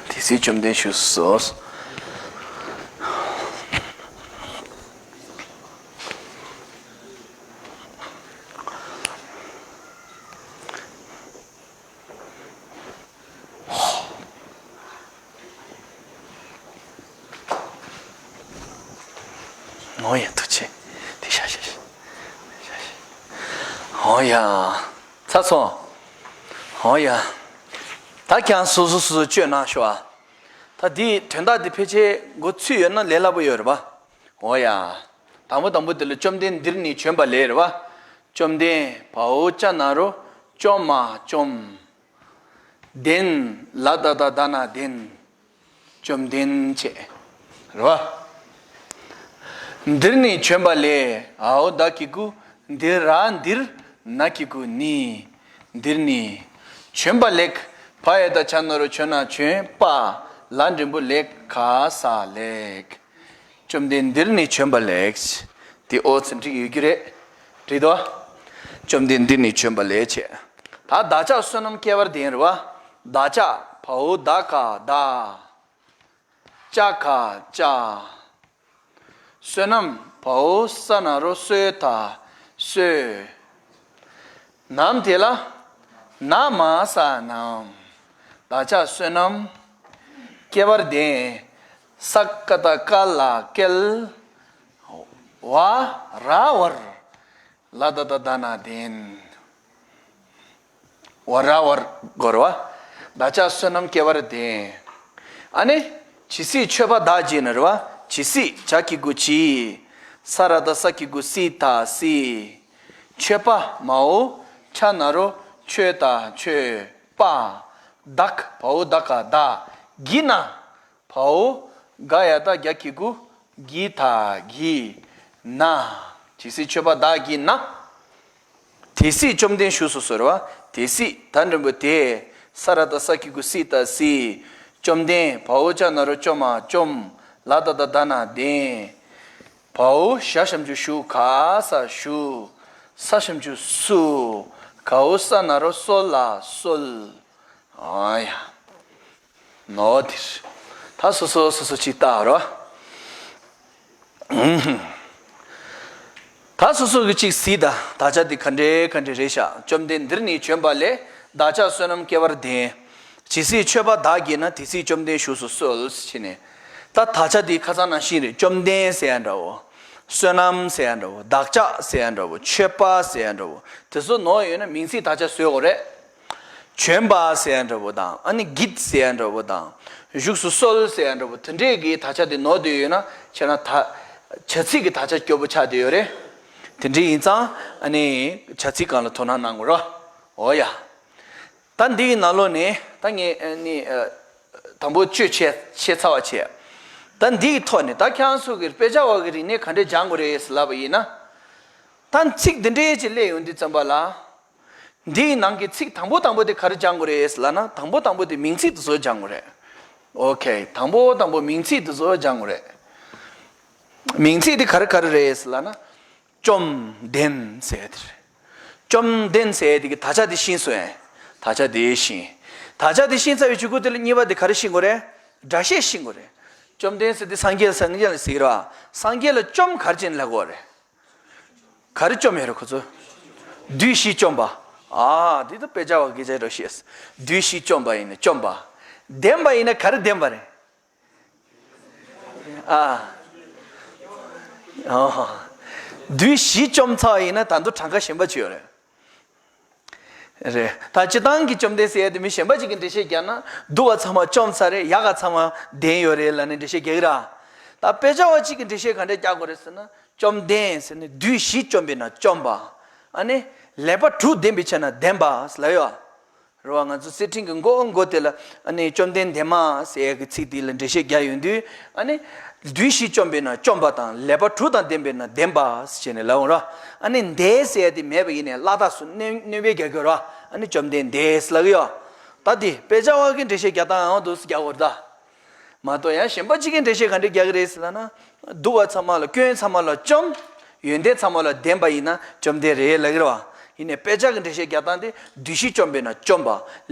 དེ་སྲིད་བཅོམ་ལྡན་བཞུགས་སོ། འོ་ཡ། ཐུགས་རྗེ་ཆེ། དེ་ཤ་ཤ་ཤ། འོ་ཡ། ཚར་སོང་། འོ་ཡ། ད་ཁྱེད་རང་སོ་སོ་སོ་སོ་བཅོས་གནང་ཤོག་ཨ། ད་འདིའི་དོན་དག་འདི་ཕལ་ཆེར་མགོ་ཚོས་ཡོད་ན་ལས་སླ་པོ་ཡོད་རེད་པ། འོ་ཡ། དང་པོ་དང་པོ་དེ་ལ་བཅོམ་ལྡན་འདིར་ནི་བྱོན་པ་ལས་རེད་པ། བཅོམ་ལྡན་བའོ་ཅ་ན་རོ་བཅོ་མ་བཅོམ། ལྡན། ལ་ད་བཏགས་ལྡ་ན་ལྡན། བཅོམ་ལྡན་བྱས། རེད་པ། འདིར་ནི་བྱོན་པ་ལས། འའོ་ད་གི་གུ། འདི་ར་འདིར། ན་གི་གུ་ནི། འདིར་ནི། བྱོན་པ་ལས། བ་ཡ་བཏགས་བྱ་ན་རོ་བྱོ་ན་བྱོན། པ། ལ་འགྲེང་བུ་ལས། ག་ས་ལས། བཅོམ་ལྡན་འདིར་ནི་བྱོན་པ་ལས། དེ་ཨོ་ཚེ་འགྲིག་ཡོད་རྒྱུ་རེད། རེད་དོ། བཅོམ་ལྡན་འདིར་ནི་བྱོན་པ་ལས་བྱས། ད་བདག་ཅག་བསོད་ནམས་བསྐྱེད་པར་བདེན་རེད་པ། བདག་ཅག་བའོ་བདག་ག་བདག་ཅག་ག་ཅག་བསོད་ནམས་བའོ་ས་ན་རོ་སོ་ད་སོས། ནམ་དེ་ལ། ན་མ་ས་ནམ། བདག་ཅག་བསོད་ནམས་བསྐྱེད་པར་བདེན། ས་ཀ་བཏགས་སྐ་ལ་བསྐལ། བ་ར་བར། ལ་ད་བཏགས་ལྡ་ན་ལྡན། བ་ར་བར་དགོས་རེད་པ། བདག་ཅག་བསོད་ནམས་བསྐྱེད་པར་བདེན། ཨ་ནི། ཇི་སྲིད་ཆོས་པ་བདག་བགྱིས་ན་རེད་པ། ཇི་སྲིད་ཇ་གི་གུ་ཇི། ས་ར་བཏགས་ས་གི་གུ་སི་ད་སི། ཆོས་པ་མའོ་ཆ་ན་རོ་ཆོས་ད་ཆོས། པ། བདག་བའོ་བདག་ག་བདག་བགྱིས་ན། བའོ། ག་ཡ་བཏགས་གྱ་གི་གུ། གྱི་ད་གྱི། ན། ཇི་སྲིད་ཆོས་པ་བདག་བགྱིས་ན། དེ་སྲིད་བཅོམ་ལྡན་བཞུགས་སུ་གསོལ་བ། དེ་སྲིད་ད་འགྲེང་བུ་དེ། ས་ར་བཏགས་ས་གི་གུ་སི་ད་སི། བཅོམ་ལྡན་བའོ་ཅ་ན་རོ་བཅོ་མ་བཅོམ། ལ་ད་བཏགས་ལྡ་ན་ལྡན། བའོ་ཞ་ཞབས་ཀྱུ་ཞུ་ག་ས་ཞུ། ས་ཞབས་ཀྱུ་སུ། གའོ་ས་ན་རོ་སོ་ལ་སོལ། ཨ་ཡ། ནོ་དིར། ད་སོ་སོ་སོ་སོ་ཅིག་ལྟ་རོ། ད་སོ་སོ་གི་ཅིག་གཟིགས་དང་། བདག་ཅག་འདི་ག་འདྲའི་ག་འདྲའི་རེད་ཤག་བཅོམ་ལྡན་འདིར་ནི་བྱོན་པ་ལས། བདག་ཅག་བསོད་ནམས་བསྐྱེད་པར་བདེན། ཇི་སྲིད་ཆོས་པ་བདག་བགྱིས་ན། དེ་སྲིད་བཅོམ་ལྡན་བཞུགས་སུ་གསོལ་ཟེར་ནས། ད་བདག་ཅག་འདི་ཁ་སང་ནང་བཞིན་རེད། བཅོམ་ལྡན་ཟེར་ཡ་འདྲ་བོ། བསོད་ནམས་ཟེར་ཡ་འདྲ་བོ། བདག་ཅག་ཟེར་ཡ་འདྲ་བོ། ཆོས་པ་ཟེར་ཡ་འདྲ་བོ། དེ་ཚོ་ནོར་ཡོད་ན་མིང་ཚིག་དག་ཆ་བཟོས་དགོས་རེད། བྱོན་པ་ཟེར་ཡ་འདྲ་བོ་དང་། ཨ་ནི་བགྱིས་ཟེར་ཡ་འདྲ་བོ་དང་། བཞུགས་སུ་གསོལ་ཟེར་ཡ་འདྲ་བོ། དེ་འདྲས་ཀྱི་དག་ཆ་དེ་ནོར་བསྡད་ཡོད་ན་བྱས་ན། ད་བྱ་ཚིག་གི་དག་ཆ་སྐྱོ་པོ་ཆགས་བསྡད་ཡོད་རེད། དེ་འདྲས་ཡིན་ཙང་ཨ་ནི་བྱ་ཚིག་སྒང་ལ་དོ་སྣང་གནང་དགོས་རེད། འོ་ཡ། ད་འདིའི་ནང་ལོགས་ནས་ད་ངས་ཨ་ནི་ཨ། དང་པོ་བཅོས་བྱས་བྱས་ཚར་བ་བྱས། ད་འདིའི་ཐོག་ནས་ད་ཁྱེད་རང་ཚོ་གིས་དཔེ་ཆ་བ་གི་རིག་གནས་ག་འདྲས་སྦྱང་དགོས་རེད་ལབ་པ་ཡིན་ན། ད་ཚིག་འདི་འདྲས་ཅིག་སླེབས་ཡོང་དུས་ཙམ་པ་ལ། འདིའི་ནང་གི་ཚིག་དང་པོ་དང་པོ་དེ་ག་རེ་སྦྱང་དགོས་རེད་ལབ་ན། དང་པོ་དང་པོ་དེ་མིང་ཚིག་དེ་ཚོ་སྦྱང་དགོས་རེད། ཨོ་ཁེ། དང་པོ་དང་པོ་མིང་ཚིག་དེ་ཚོ་སྦྱང་དགོས་རེད། མིང་ཚིག་དེ་ག་རེ་ག་རེ་རེད་ལབ་ན། བཅོམ་ལྡན་ཟེར་ཡ་དེ་རེད། བཅོམ་ལྡན་ཟེར་ཡ་དེ་གི་དག་ཆ་དེ་ཤེས་སོང་ངས། དག་ཆ་དེ་ཤེས། དག་ཆ་དེ་ཤེས་ཚར་བའི་གཞུག་གུ་དེ་ལ་གཉིས་པ་དེ་ག་རེ་ཤེས་དགོས་རེད། སྒྲ་བཤད་ཤེས་དགོས་རེད། བཅོམ་ལྡན་ཟེར་དེ་སངས་རྒྱས་ལ་སངས་རྒྱས་ལ་ཟེར་གི་རེད་བ། སངས་རྒྱས་ལ་བཅོམ་ག་རེ་བྱས་ནས་ལབ་དགོས་རེད། ག་རེ་བཅོམ་ཡོད་རེད་ཁོ་ཚོ། བསྡུས་ཤིང་བཅོམ་པ། ཨ། འདི་ད་དཔེ་ཆ་བ་གི་ཆ་རོ་ཤེས། བསྡུས་ཤིང་བཅོམ་པ་ཡིན་ན་བཅོམ་པ། ལྡན་པ་ཡིན་ན་ག་རེ་ལྡན་པ་རེད། ཨ། ཨོ། བསྡུས་ཤིང་བཅོམ་ཚར་བ་ཡིན་ན་ད་དུང་གྲངས་ཀ་གཞན་པ་ཅིག་ཡོད་རེད། རེད། ད་སྤྱིར་བཏང་གི་བཅོམ་ལྡན་ཟེར་ཡ་དེ་མི་གཞན་པ་ཅིག་གིས་འགྲེལ་བཤད་རྒྱག་ན། སྡུག་ག་ཚང་མ་བཅོམ་ཚར་རེད། ཡག་ག་ཚང་མ་ལྡན་ཡོད་རེད་ལབ་ནས་འགྲེལ་བཤད་རྒྱག་གི་ར། ད་དཔེ་ཆ་བ་ཅིག་གིས་འགྲེལ་བཤད་ག་འདྲས་རྒྱག་དགོས་རེད་ཟེར་ན། བཅོམ་ལྡན་ཟེར་ནས་བསྡུས་ཤིང་བཅོམ་པས་ན་བཅོམ་པ། ཨ་ནི་ལེགས་པ་དྲུག་ལྡན་པའི་ཕྱིར་ན་ལྡན་པ་ལབ་ཡོད། རེད་བ། ང་ཚོ་གསེར་ཕྲེང་གི་མགོ་མགོ་དེ་ལ་ཨ་ནི་བཅོམ་ལྡན་འདས་མ་ཟེར་ཡ་གི་ཚིག་དེ་ལ་འགྲེལ་བཤད་རྒྱག་ཡོང་དུས། ཨ་ནི་བསྡུས་ཤིང་བཅོམ་པས་ན་བཅོམ་པ་དང་། ལེགས་པ་དྲུག་དང་ལྡན་པས་ན་ལྡན་པ་ཟེར་ནས་ལབ་འོང་ར། ཨ་ནི་འདས་ཟེར་ཡ་དེ་མེད་པ་ཡིན་ནའི་ལ་དྭགས་སུ་སྣོན་སྣོན་པས་རྒྱག་གི་ཡོད་ར། ཨ་ནི་བཅོམ་ལྡན་འདས་ལབ་ཀྱི་ཡོད། ད་དེ་དཔེ་ཆ་བ་གི་འགྲེལ་བཤད་རྒྱག་སྟངས་ཡང་འདུག་སེ་རྒྱག་དགོས་རེད་ད། མ་གཏོགས་ཡང་གཞན་པ་གཅིག་གི་འགྲེལ་བཤད་ག་འདྲ་རྒྱག་གི་རེད་ཟེར་ལབ་ན། སྡུག་པ་ཚང་མ་ལ་སྐྱོན་ཚང་མ་ལ་བཅོམ། ཡོན་ཏན་ཚང་མ་ལ་ལྡན་པ་ཡིན་ན་བཅོམ་ལྡན་རེད་ལབ་ཀྱི་རེད་བ། ཡིན་ནའི་དཔེ་ཆ་གི་འགྲེལ་བཤད་རྒྱག་སྟངས་དེ་བདུད་བཞི་བཅོམ་པས་ན་བཅོམ་པ།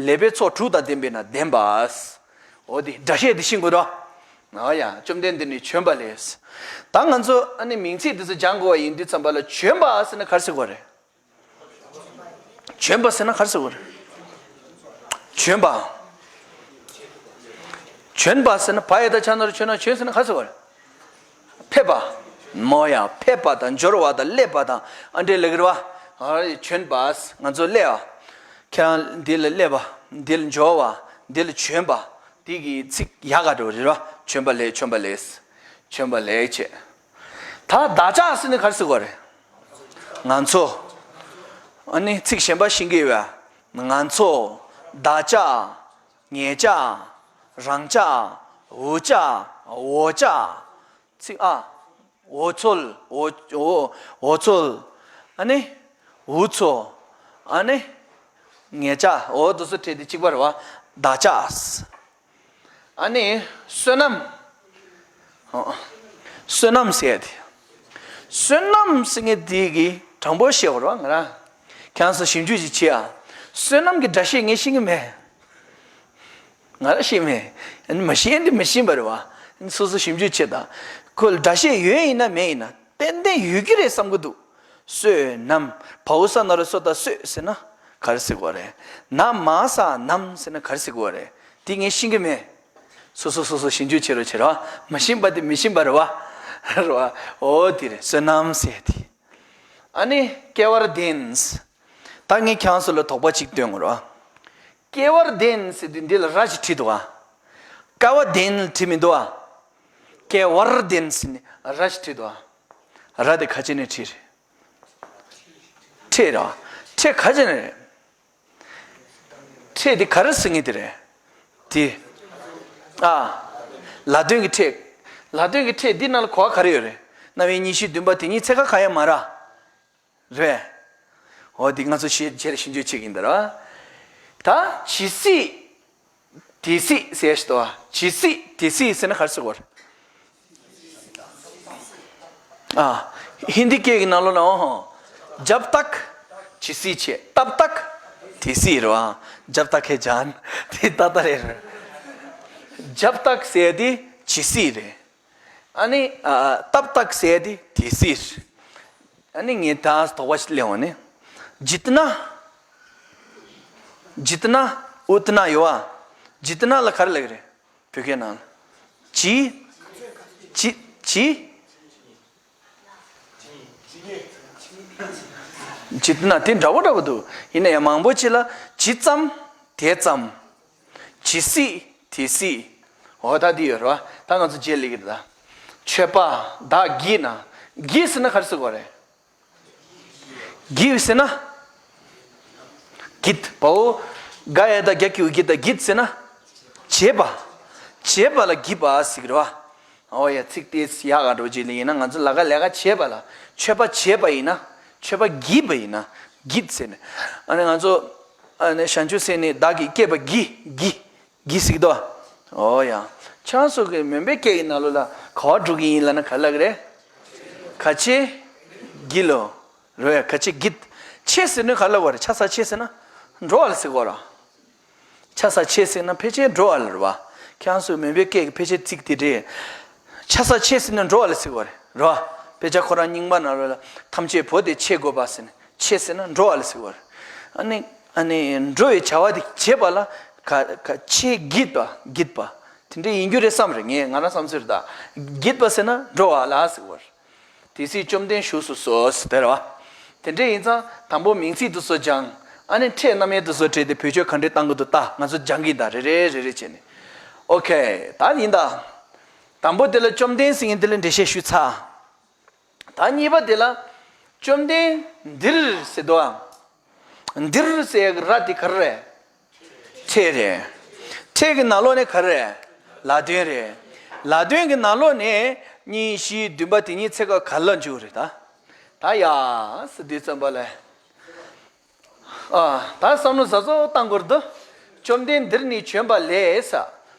ལེགས་པའི་ཚོགས་དྲུག་དང་ལྡན་པས་ན་ལྡན་པ། འོ་དེ་སྒྲ་བཤད་དེ་ཤེས་དགོས་རེད་བ། ཨ་ཡ། བཅོམ་ལྡན་འདས་ནི་བྱོན་པ་ལས། ད་ང་ཚོ་ཨ་ནི་མིང་ཚིག་འདི་ཚོ་སྦྱང་དགོས་པ་ཡིན་དུས་ཙམ་པ་ལ་བྱོན་པ་ཟེར་ན་ག་རེ་ཟེར་དགོས་རེད། བྱོན་པ་ཟེར་ན་ག་རེ་ཟེར་དགོས་རེད། བྱོན་པ། བྱོན་པ་ཟེར་ན་བ་ཡ་བཏགས་བྱ་ན་རོ་བྱོན་ན་བྱོན་ཟེར་ན་ག་རེ་ཟེར་དགོས་རེད། ཕེབས་པ། མོ་ཡ། ཕེབས་པ་དང་འབྱོར་བ་དང་སླེབས་པ་དང་ཨ་འདྲས་ལབ་ཀྱི་རེད་བ། ཨ་བྱོན་པ། ང་ཚོ་སླེབས་པ། ཁྱེད་རང་འདི་ལ་སླེབས་པ། འདི་ལ་འབྱོར་བ། འདི་ལ་བྱོན་པ། འདི་གི་ཚིག་ཡག་ག་འགྲོ་རེད་བ། བྱོན་པ་ལས། བྱོན་པ་ལས། བྱོན་པ་ལས་བྱས། ད་བདག་ཅག་ཟེར་ནས་ག་རེ་ཟེར་དགོས་རེད། ང་ཚོ། ཨ་ནི་ཚིག་གཞན་པ་ཤེས་ཀྱི་ཡོད་པ། ང་ཚོ། བདག་ཅག་ངེད་ཅག་རང་ཅག་འུ་ཅག་འོ་ཅག་ཚིག་ཨ། འོ་ཚོད། འོ། འོ། འོ་ཚོད། ཨ་ནི། འུ་ཚོ། ཨ་ནི། ངེད་ཅག་འོ་དེ་ཚོ་ཕྲད་དེ་གཅིག་པ་རེད་བ། བདག་ཅག་ཨ་ནི། བསོད་ནམས། ཨོ། བསོད་ནམས་ཟེར་ཡ་དེ། བསོད་ནམས་ཟེར་མཁན་དེ་གི་དྲང་པོ་བཤད་པ་རེད་བ། ང་རང་། ཁྱེད་རང་ཚོ་ཞིབ་འཇུག་ཅིག་བྱེད་ཨ། བསོད་ནམས་ཀྱི་སྒྲ་བཤད་ངས་ཤེས་ཀྱི་མེད། ང་རང་ཤེས་མེད། ཨ་ནི་མ་ཤེས་ཡ་འདི་མ་ཤེས་པ་རེད་བ། སོ་སོ་ཞིབ་འཇུག་བྱེད་དང་། ཁོ་ལ་སྒྲ་བཤད་ཡོད་ཡིན་ན་མེད་ཡིན་ན་ཏན་ཏན་ཡོད་ཀྱི་རེད་བསམ་གྱི་འདུག་བསོད་ནམས། བའོ་ས་ན་རོ་བསོ་ད་བསོད་ཟེར་ན་ག་རེ་ཟེར་དགོས་རེད། ན་མ་ས་ནམས་ཟེར་ན་ག་རེ་ཟེར་དགོས་རེད། དེ་ངས་ཤེས་ཀྱི་མེད། སོ་སོ་སོ་སོ་ཞིབ་འཇུག་བྱེད་རོགས་བྱེད་རོགས། མ་ཤེས་པ་དེ་མི་ཤེས་པ་རེད་བ། རེད་བ། འོ་དེ་རེད། བསོད་ནམས་ཟེར་དེ། ཨ་ནི་སྐལ་བར་ལྡན། ད་ངས་ཁྱེད་རང་ཚོ་ལ་དོགས་པ་གཅིག་སྟོན་དགོས་རེད་བ། སྐལ་བར་ལྡན་ཟེར་དུས་འདི་ལ་ར་ཞིག་བྲིས་འདུག་བ། སྐལ་བ་ལྡན་བྲིས་མི་འདུག་བ། སྐལ་བར་ལྡན་ཟེར་ནས་ར་ཞིག་བྲིས་འདུག་བ། ར་དེ་ག་ཅི་ནས་བྲིས་རེད། ཕྲད་ར། ཕྲད་ག་ཅི་ནས་རེད། ཕྲད་དེ་ག་རེ་ཟེར་ངེས་དེ་རེད། དེ། ཨ། ལ་དོན་གྱི་ཕྲད། ལ་དོན་གྱི་ཕྲད་འདི་ནང་ལ་གོ་བ་ག་རེ་ཡོད་རེད། རྣམ་དབྱེ་གཉིས་བཞི་བདུན་པ་དེ་གཉིས་ཚེ་ག་ག་ཡ་མ་ར། རེད། འོ་འདི་ང་ཚོ་ཞེ་ཆེར་ཞིབ་འཇུག་བྱེད་ཀྱིན་འདུག་ར། ད་ཇི་སྲིད། དེ་སྲིད་ཟེར་ཞིག་འདུག་བ། ཇི་སྲིད་དེ་སྲིད་ཟེར་ན་ག་རེ་ཟེར་དགོས་རེད། ཨ། ཧིན་དི་སྐད་ཀྱི་ནང་ལོགས་ན་འོ་ཧོ། जब तक ཇི་སྲིད་བྱས། तब तक དེ་སྲིད་རེད་བ། जब तक है जान དེ་ད་ལྟ་རེད། जब तक ཟེར་དེ་ཇི་སྲིད་རེད། ཨ་ནི། ཨ། तब तक ཟེར་དེ་དེ་སྲིད། ཨ་ནི་ངས་ད་དོགས་པ་ཞིག་གླེང་བ་ནི། जितना། जितना उतना ཡོད་བ། जितना ལ་ག་རེ་ལབ་ཀྱི་རེད། བོད་སྐད་ནང་། ཇི། ཇི། ཇི། ཇི་ན་དེ་འདྲ་བོ་འདྲ་བོ་འདུག་ཡིན་ན་ཡང་མང་པོ་ཅིག་ལ་ཇི་ཙམ། དེ་ཙམ། ཇི་སྲིད། དེ་སྲིད། འོ་ད་འདི་ཡོད་རེད་བ། ད་ང་ཚོ་རྗེས་ལེགས་ཀྱི་རེད་ད། མཆོད་པ། བདག་བགྱིས་ན། བགྱིས་ཟེར་ན་ག་རེ་ཟེར་དགོས་རེད། བགྱིས་ཟེར་ན། བགྱིད་པའོ། ག་ཡ་བཏགས་གྱ་གི་གུ་གྱི་ད་བགྱིད་ཟེར་ན། བྱེད་པ། བྱེད་པ་ལ་བགྱིས་པ་ཟེར་གྱི་རེད་བ། ཨོ་ཡ། ཚིག་དེ་ཡག་ག་འགྲོ་ཅིག་ལ་ཡིན་ན། ང་ཚོ་ལ་ཀ་ལས་ཀ་བྱེད་པ་ལ་མཆོད་པ་བྱེད་པ་ཡིན་ན། མཆོད་པ་བགྱིས་པ་ཡིན་ན། བགྱིད་ཟེར་ནས། ཨ་ནི་ང་ཚོ། ཨ་ནི་བྱང་ཆུབ་སེམས་ནི་བདག་གིས་བསྐྱེད་པ་བགྱི། བགྱི། བགྱི་ཟེར་གྱི་འདུག་ཨོ་ཡ། ཁྱེད་རང་ཚོ་གི་མོན་པའི་སྐད་ཀྱི་ནང་ལོགས་ལ་ག་བ་འགྲོ་གི་ཡིན་ལབ་ན་ག་ལབ་ཀྱི་རེད། ག་ཆེ། བགྱི་ལོ། རོ་ཡ། ག་ཆེ་བགྱིད། ཆེ་ཟེར་ནས་ག་ལབ་པ་རེད། ཆ་ས་ཆེ་ཟེར་ན། འགྲོ་བ་ལ་ཟེར་གོ་ར། ཆ་ས་ཆེ་ཟེར་ན་ཕལ་ཆེར་འགྲོ་བ་ལ་རེད་བ། ཁྱེད་རང་ཚོའི་མོན་པའི་སྐད་ཀྱི་ཕལ་ཆེར་ཚིག་དེ་རེད། ཆ་ས་ཆེ་ཟེར་ན་འགྲོ་བ་ལ་ཟེར་གོ་རེད་རོ། དཔེ་ཆ་ཁོ་རང་རྙིང་པ་ནང་ལོགས་ལ་ཐམས་ཅད་བོ་སྟེ་ཆེ་དགོས་པ་ཟེར་ནས་ཆེ་ཟེར་ན་འགྲོ་བ་ལ་ཟེར་གོ་རེད། ཨ་ནི། ཨ་ནི་འགྲོ་བའི་བྱ་བ་དེ་བྱེད་པ་ལ་ག་ག་ཆེ་བགྱིད་པ་བགྱིད་པ། དེ་འདྲ་ཡིན་རྒྱུ་རེད་བསམ་རེད། ངས་ང་རང་བསམ་ཚུལ་རེད་ད། བགྱིད་པ་ཟེར་ན་འགྲོ་བ་ལ་ཟེར་གོ་རེད། དེ་སྲིད་བཅོམ་ལྡན་བཞུགས་སུ་གསོལ་ཟེར་དེ་རེད་བ། དེ་འདྲ་ཡིན་ཙང་དང་པོ་མིང་ཚིག་དེ་ཚོ་སྦྱང་། ཨ་ནི་ཕྲད་རྣམ་དབྱེ་དེ་ཚོ་བྲིས་ཏེ་བེད་སྤྱོད་ག་འདྲས་གཏང་གི་འདུག་ལྟ། ང་ཚོ་སྦྱང་གི་ཡིན་ད། རེ་རེ་རེ་རེ་བྱས་ནས། ཨོ་ཁེ། ད་ཡིན་ད། དང་པོ་དེ་ལ་བཅོམ་ལྡན་ཟེར་མཁན་དེ་ལ་འགྲེལ་བཤད་ཞུས་ཚར། ད་གཉིས་པ་དེ་ལ། བཅོམ་ལྡན་འདིར་ཟེར་དོ། འདིར་ཟེར་གི་ར་དེ་ག་རེ་རེད། ཕྲད་རེད། ཕྲད་ཀྱི་ནང་ལོགས་ནས་ག་རེ་རེད། ལ་དོན་རེད། ལ་དོན་གྱི་ནང་ལོགས་ནས་གཉིས་བཞི་བདུན་པ་དེ་གཉིས་ཚེ་ག་ག་ལ་འཇུག་རེད་ད། ད་ཡ་ཟེར་དུས་ཙམ་པ་ལ། ཨ། ད་བསམ་བློ་ཟ་ཟོ་བཏང་དགོས་རེད་དོ། བཅོམ་ལྡན་འདིར་ནི་བྱོན་པ་ལས།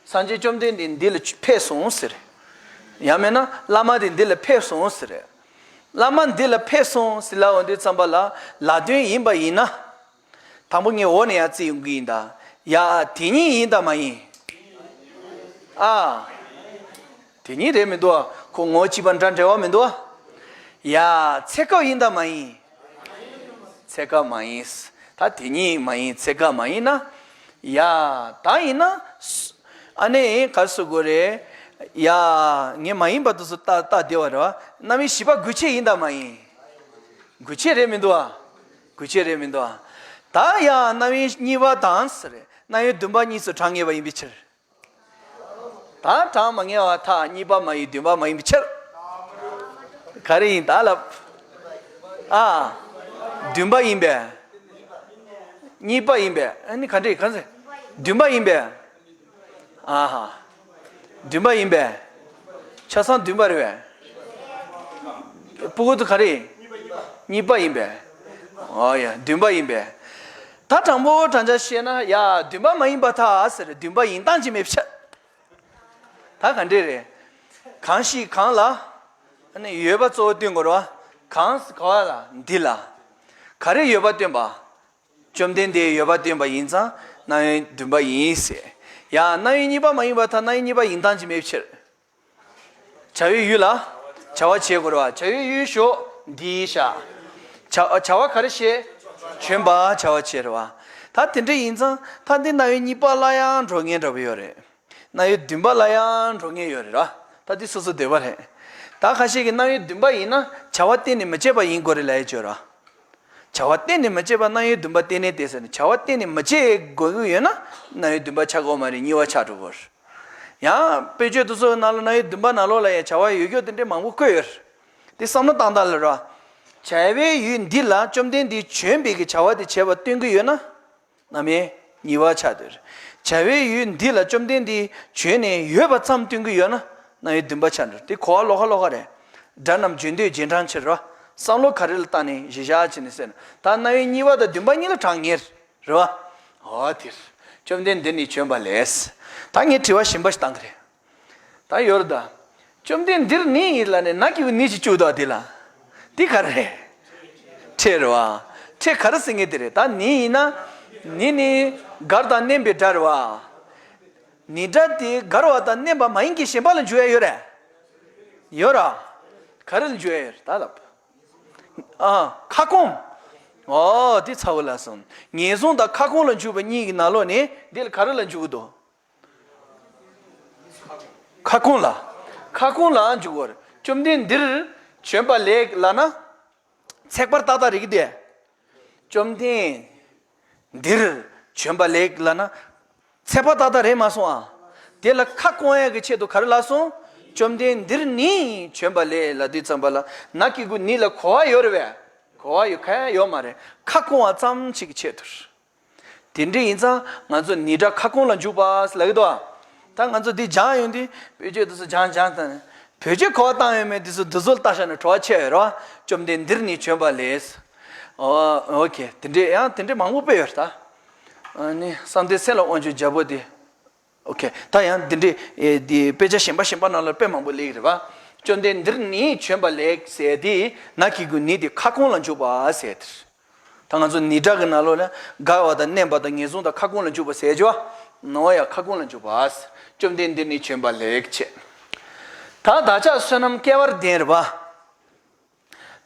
སངས་རྒྱས་བཅོམ་ལྡན་འདས་འདི་ལ་ཕེབས་སོང་ཟེར། ཡང་མིན་ན་བླ་མ་དེ་འདི་ལ་ཕེབས་སོང་ཟེར། བླ་མ་འདི་ལ་ཕེབས་སོང་ཟེར་ལབ་འོང་དུས་ཙམ་པ་ལ་ལ་དོན་ཡིན་པ་ཡིན་ན། དང་པོ་ངས་འོག་ནས་ཡར་བརྩི་ཡོང་གི་ཡིན་ད། ཡ་དེ་ཉིད་ཡིན་དང་མ་ཡིན། ཨ། དེ་ཉིད་རེད་མི་འདུག་ཨ། ཁོ་ངོ་གཅིག་པ་འདྲ་འབྲེལ་བ་མི་འདུག་ཨ། ཡ་ཚེ་སྐབས་ཡིན་དང་མ་ཡིན། ཚེ་སྐབས་མ་ཡིན། ད་དེ་ཉིད་མ་ཡིན་ཚེ་སྐབས་མ་ཡིན་ན། ཡ་ད་ཡིན་ན། ཨ་ནི་ག་རེ་ཟེར་དགོས་རེད། ཡ་ངས་མ་ཡིན་པ་དེ་ཚོ་ལྟ་ལྟ་བདེ་བ་རེད་བ། རྣམ་དབྱེ་བཞི་པ་དགོས་ཆེད་ཡིན་དང་མ་ཡིན། དགོས་ཆེད་རེད་མི་འདུག་ཨ། དགོས་ཆེད་རེད་མི་འདུག་ཨ། ད་ཡང་རྣམ་དབྱེ་གཉིས་པ་དང་ཟེར། རྣམ་དབྱེ་བདུན་པ་གཉིས་སུ་གྲངས་ངེས་པ་ཡིན་པའི་ཕྱིར། ད་གྲངས་མ་ངེས་པ་ཐག་གཉིས་པ་མ་ཡིན་བདུན་པ་མ་ཡིན་པའི་ཕྱིར། ག་རེ་ཡིན་ད་ལབ། ཨ། བདུན་པ་ཡིན་པས། གཉིས་པ་ཡིན་པས། ཨ་ནི་ག་འདྲ་གང་ཟེར། བདུན་པ་ཡིན་པས། ཨ་ཧ། བདུན་པ་ཡིན་པས། ཆ་ཚང་བདུན་པ་རེད་པས། སྤུ་གུ་དེ་ག་རེ། གཉིས་པ་ཡིན་པས། ཨོ་ཡ་བདུན་པ་ཡིན་པས། ད་དྲང་པོ་དྲང་བཞག་བཤད་ན་ཡ་བདུན་པ་མ་ཡིན་པར་ཐལ་ཟེར་བདུན་པ་ཡིན་སྟངས་ཅིག་མེད་པའི་ཕྱིར། ད་ག་འདྲ་རེད། གང་ཞིག་གང་ལ། ཨ་ནི་ཡོད་པ་གཙོ་བོ་སྟོན་དགོས་རེད་བ། གང་ག་བ་ལ་འདི་ལ། ག་རེ་ཡོད་པ་སྟོན་པ། བཅོམ་ལྡན་འདས་ཡོད་པ་སྟོན་པ་ཡིན་ཙང་རྣམ་དབྱེ་བདུན་པ་ཡིན་ཟེར། ཡང་རྣམ་དབྱེ་གཉིས་པ་མ་ཡིན་པར་ཐལ། རྣམ་དབྱེ་གཉིས་པ་ཡིན་སྟངས་ཅིག་མེད་པའི་ཕྱིར། བྱ་བའི་ཡུལ་ལ་བྱ་བ་བྱེད་དགོས་རེད་བ། བྱ་བའི་ཡུལ་ཞོག་འདི་ཡིན་ཤག་བྱ་བྱ་བ་ག་རེ་བྱེད། བྱོན་པ་བྱ་བ་བྱེད་རེད་བ། ད་དེ་འདྲ་ཡིན་ཙང་ད་འདི་རྣམ་དབྱེ་གཉིས་པ་ལ་ཡང་འགྲོ་ངེས་འདྲ་པོ་ཡོད་རེད། རྣམ་དབྱེ་བདུན་པ་ལ་ཡང་འགྲོ་ངེས་ཡོད་རེད་ར། ད་འདི་སོ་སོ་འདོད་པ་རེད། ད་ཁ་ཤས་ཀྱིས་རྣམ་དབྱེ་བདུན་པ་ཡིན་ན་བྱ་བ་གཏན་ནས་མི་བྱེད་པ་ཡིན་དགོས་རེད་ལབ་ཡས་ཡོད་ར། བྱ་བ་གཏན་ནས་མི་བྱེད་པ་རྣམ་དབྱེ་བདུན་པ་གཏན་ནས་གཏད་ཟེར་ནས་བྱ་བ་གཏན་ནས་མི་བྱེད་དགོས་ཀྱི་ཡོད་ན་རྣམ་དབྱེ་བདུན་པ་ཆགས་ཀྱི་ཡོད་མ་རེད། གཉིས་པ་ཆགས་འགྲོ་གི་རེད། ཡང་དཔེ་བརྗོད་དེ་ཚོའི་ནང་ལ་རྣམ་དབྱེ་བདུན་པ་ནང་ལོགས་ལ་ཡང་བྱ་བ་ཡོད་རྒྱུ་དེ་འདྲའི་མང་པོ་བཀོད་ཡོད་རེད། དེ་བསམ་བློ་བཏང་སྟངས་ལ་ར། བྱ་བའི་ཡུལ་འདི་ལ་བཅོམ་ལྡན་འདས་བྱོན་པའི་གི་བྱ་བ་དེ་བྱས་པ་སྟོན་གྱི་ཡོད་ན། རྣམ་དབྱེ་གཉིས་པ་ཆགས་འདུག་བྱ་བའི་ཡུལ་འདི་ལ་བཅོམ་ལྡན་འདས་བྱོན་ནས་ཡོད་པ་ཙམ་སྟོན་གྱི་ཡོད་ན་རྣམ་དབྱེ་བདུན་པ་ཆགས་འདུག་དེ་གོ་བ་ལོགས་ཀ་ལོགས་ཀ་རེད། སྒྲ་རྣམས་བརྗོད་འདོད་རྗེས་འབྲང་ཕྱིར་རོ། བསམ་བློ་ག་རེ་ལ་བཏང་ནས་གཞི་བཞག་བྱས་ནས་ཟེར་ན་ད་རྣམ་དབྱེ་གཉིས་པ་དང་བདུན་པ་གཉིས་ལ་གྲངས་ངེས་རེད་བ། འོ་དེ་རེད། བཅོམ་ལྡན་འདིར་ནི་བྱོན་པ་ལས། ད་ངས་དྲི་བ་གཞན་པ་ཞིག་བཏང་གི་རེད། ད་ཡོད་རེད་ད། བཅོམ་ལྡན་འདིར་ནི་ལ་ནི་ན་གི་གུ་ནི་ཅིག་བཅུག་དོ་དེ་ལ། འདི་ག་རེ་རེད། ཕྲད་རེད་བ། ཕྲད་ག་རེ་ཟེར་མཁན་དེ་རེད། ད་ནི་ཡིན་ན། ནི་ནི་མགར་དང་མནན་པའི་སྒྲ་རེད་བ། ནི་སྒྲ་དེ་མགར་བ་དང་མནན་པ་མ་ཡིན་གྱི་གཞན་པ་ལ་འཇུག་ཡ་ཡོད་རེད། ཡོད་ར། ག་རེ་ལ་འཇུག་ཡ་ཡོད་རེད་ད་ལབ། ཨ། ཁ་སྐོང་། ཨོ་དེ་ཚ་བོ་ལ་སོང་། ངན་སོང་དང་ཁ་སྐོང་ལ་འཇུག་པ་གཉིས་ཀྱི་ནང་ལོགས་ནས་འདི་ལ་ག་རེ་ལ་འཇུག་གི་འདུག་ཁ་སྐོང་ལ། ཁ་སྐོང་ལ་འཇུག་པར་བཅོམ་ལྡན་འདིར་བྱོན་པ་ལས་ལབ་ན། ཚེག་བར་ཏག་ཏག་རེད་ཀྱི་དེ། བཅོམ་ལྡན་འདིར་བྱོན་པ་ལས་ལབ་ན། ཚེག་བར་ཏག་ཏག་རེད་མ་སོང་ཨ། དེ་ལ་ཁ་སྐོང་ཡག་གི་ཆེད་དུ་ག་རེ་ལབ་སོང་། བཅོམ་ལྡན་འདིར་ནི་བྱོན་པ་ལས་ལབ་དུས་ཙམ་པ་ལ་ན་གི་གུ་ནི་ལ་གོ་བ་ཡོད་རེད་པས། གོ་བ་ཡོད་ཁ་ཡོད་མ་རེད། ཁ་སྐོང་བ་ཙམ་ཞིག་གི་ཆེད་དུ། དེ་འདྲ་ཡིན་ཙང་ང་ཚོ་ནི་སྒྲ་ཁ་སྐོང་ལ་འཇུག་པ་ལབ་ཀྱི་འདུག་ད་ང་ཚོ་འདི་སྦྱང་ཡོང་དུས་བོད་ཆས་དེ་ཚོ་སྦྱང་སྦྱང་དང་། བོད་ཆས་གོ་བ་བཏང་ཡོད་མེད་དེ་ཚོ་འདི་ཚོ་ལ་ལྟ་བཞག་ནས་བྲོ་བ་ཆེ་ཡོད་རེད་བ། བཅོམ་ལྡན་འདིར་ནི་བྱོན་པ་ལས། ཨོ་ཨོ་ཁེ། དེ་འདྲས་ཡང་དེ་འདྲས་མང་པོ་དཔེ་ཡོད་རེད་ད། ཨ་ནི་བསམ་གཏན་སེམས་ལ་དབང་བྱེད་རྒྱལ་པོ་དེ། ཨོ་ཁེ། ད་ཡང་འདི་འདྲས་ཨེ་འདི་དཔེ་ཆ་གཞན་པ་གཞན་པ་ནང་ལ་དཔེ་མང་པོ་སླེབས་ཀྱི་རེད་བ། བཅོམ་ལྡན་འདིར་ནི་བྱོན་པ་ལས་ཟེར་དེ་ན་གི་གུ་ནི་དེ་ཁ་སྐོང་ལ་འཇུག་པ་ཟེར་དེ། ད་ང་ཚོ་ནི་སྒྲ་གི་ནང་ལོགས་ལ་མགར་བ་དང་མནན་པ་དང་ངན་སོང་དང་ཁ་སྐོང་ལ་འཇུག་པ་ཟེར་གྱི་བ། ནོ་ཡ་ཁ་སྐོང་ལ་འཇུག་པ། བཅོམ་ལྡན་འདིར་ནི་བྱོན་པ་ལས་བྱེད། ད་བདག་ཅག་བསོད་ནམས་སྐལ་བར་ལྡན་རེད་བ།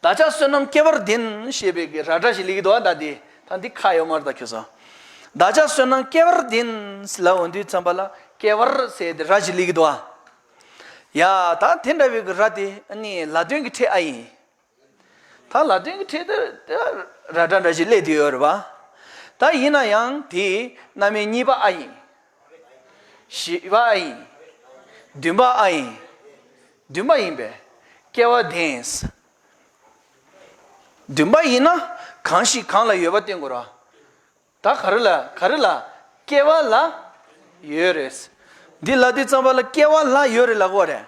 བདག་ཅག་བསོད་ནམས་སྐལ་བར་ལྡན་ཞེས་པའི་གི་ར་སྒྲ་ཞིག་སླེབས་ཀྱི་འདུག་བ། ད་འདི་ད་འདི་ཁ་ཡོད་མ་རེད་ད་ཁྱོད་ཚོ། བདག་ཅག་བསོད་ནམས་སྐལ་བར་ལྡན་ལབ་འོང་དུས་ཙམ་པ་ལ་སྐལ་བར་ཟེར་དེ་ར་ཞིག་སླེབས་ཀྱི་འདུག་བ། ཡ་ད་དེ་འདྲ་བའི་གི་ར་དེ་ཨ་ནི་ལ་དོན་གྱི་ཕྲད་ཨ་ཡིན། ད་ལ་དོན་གྱི་ཕྲད་དེ་དེ་ར་སྒྲ་འདྲ་ཞིག་སླེབས་བསྡད་ཡོད་རེད་བ། ད་ཡིན་ན་ཡང་དེ་རྣམ་དབྱེ་གཉིས་པ་ཨ་ཡིན། བཞི་པ་ཨ་ཡིན། བདུན་པ་ཨ་ཡིན། བདུན་པ་ཡིན་པས། སྐལ་བ་ལྡན། བདུན་པ་ཡིན་ན་གང་ཞིག་གང་ལ་ཡོད་པ་བསྟན་དགོས་ར། ད་ག་རེ་ལ་ག་རེ་ལ་སྐལ་བ་ལ་ཡོད་རེད། འདི་ལ་དུས་ཙམ་པ་ལ་སྐལ་བ་ལ་ཡོད་རེད་ལབ་དགོས་རེད།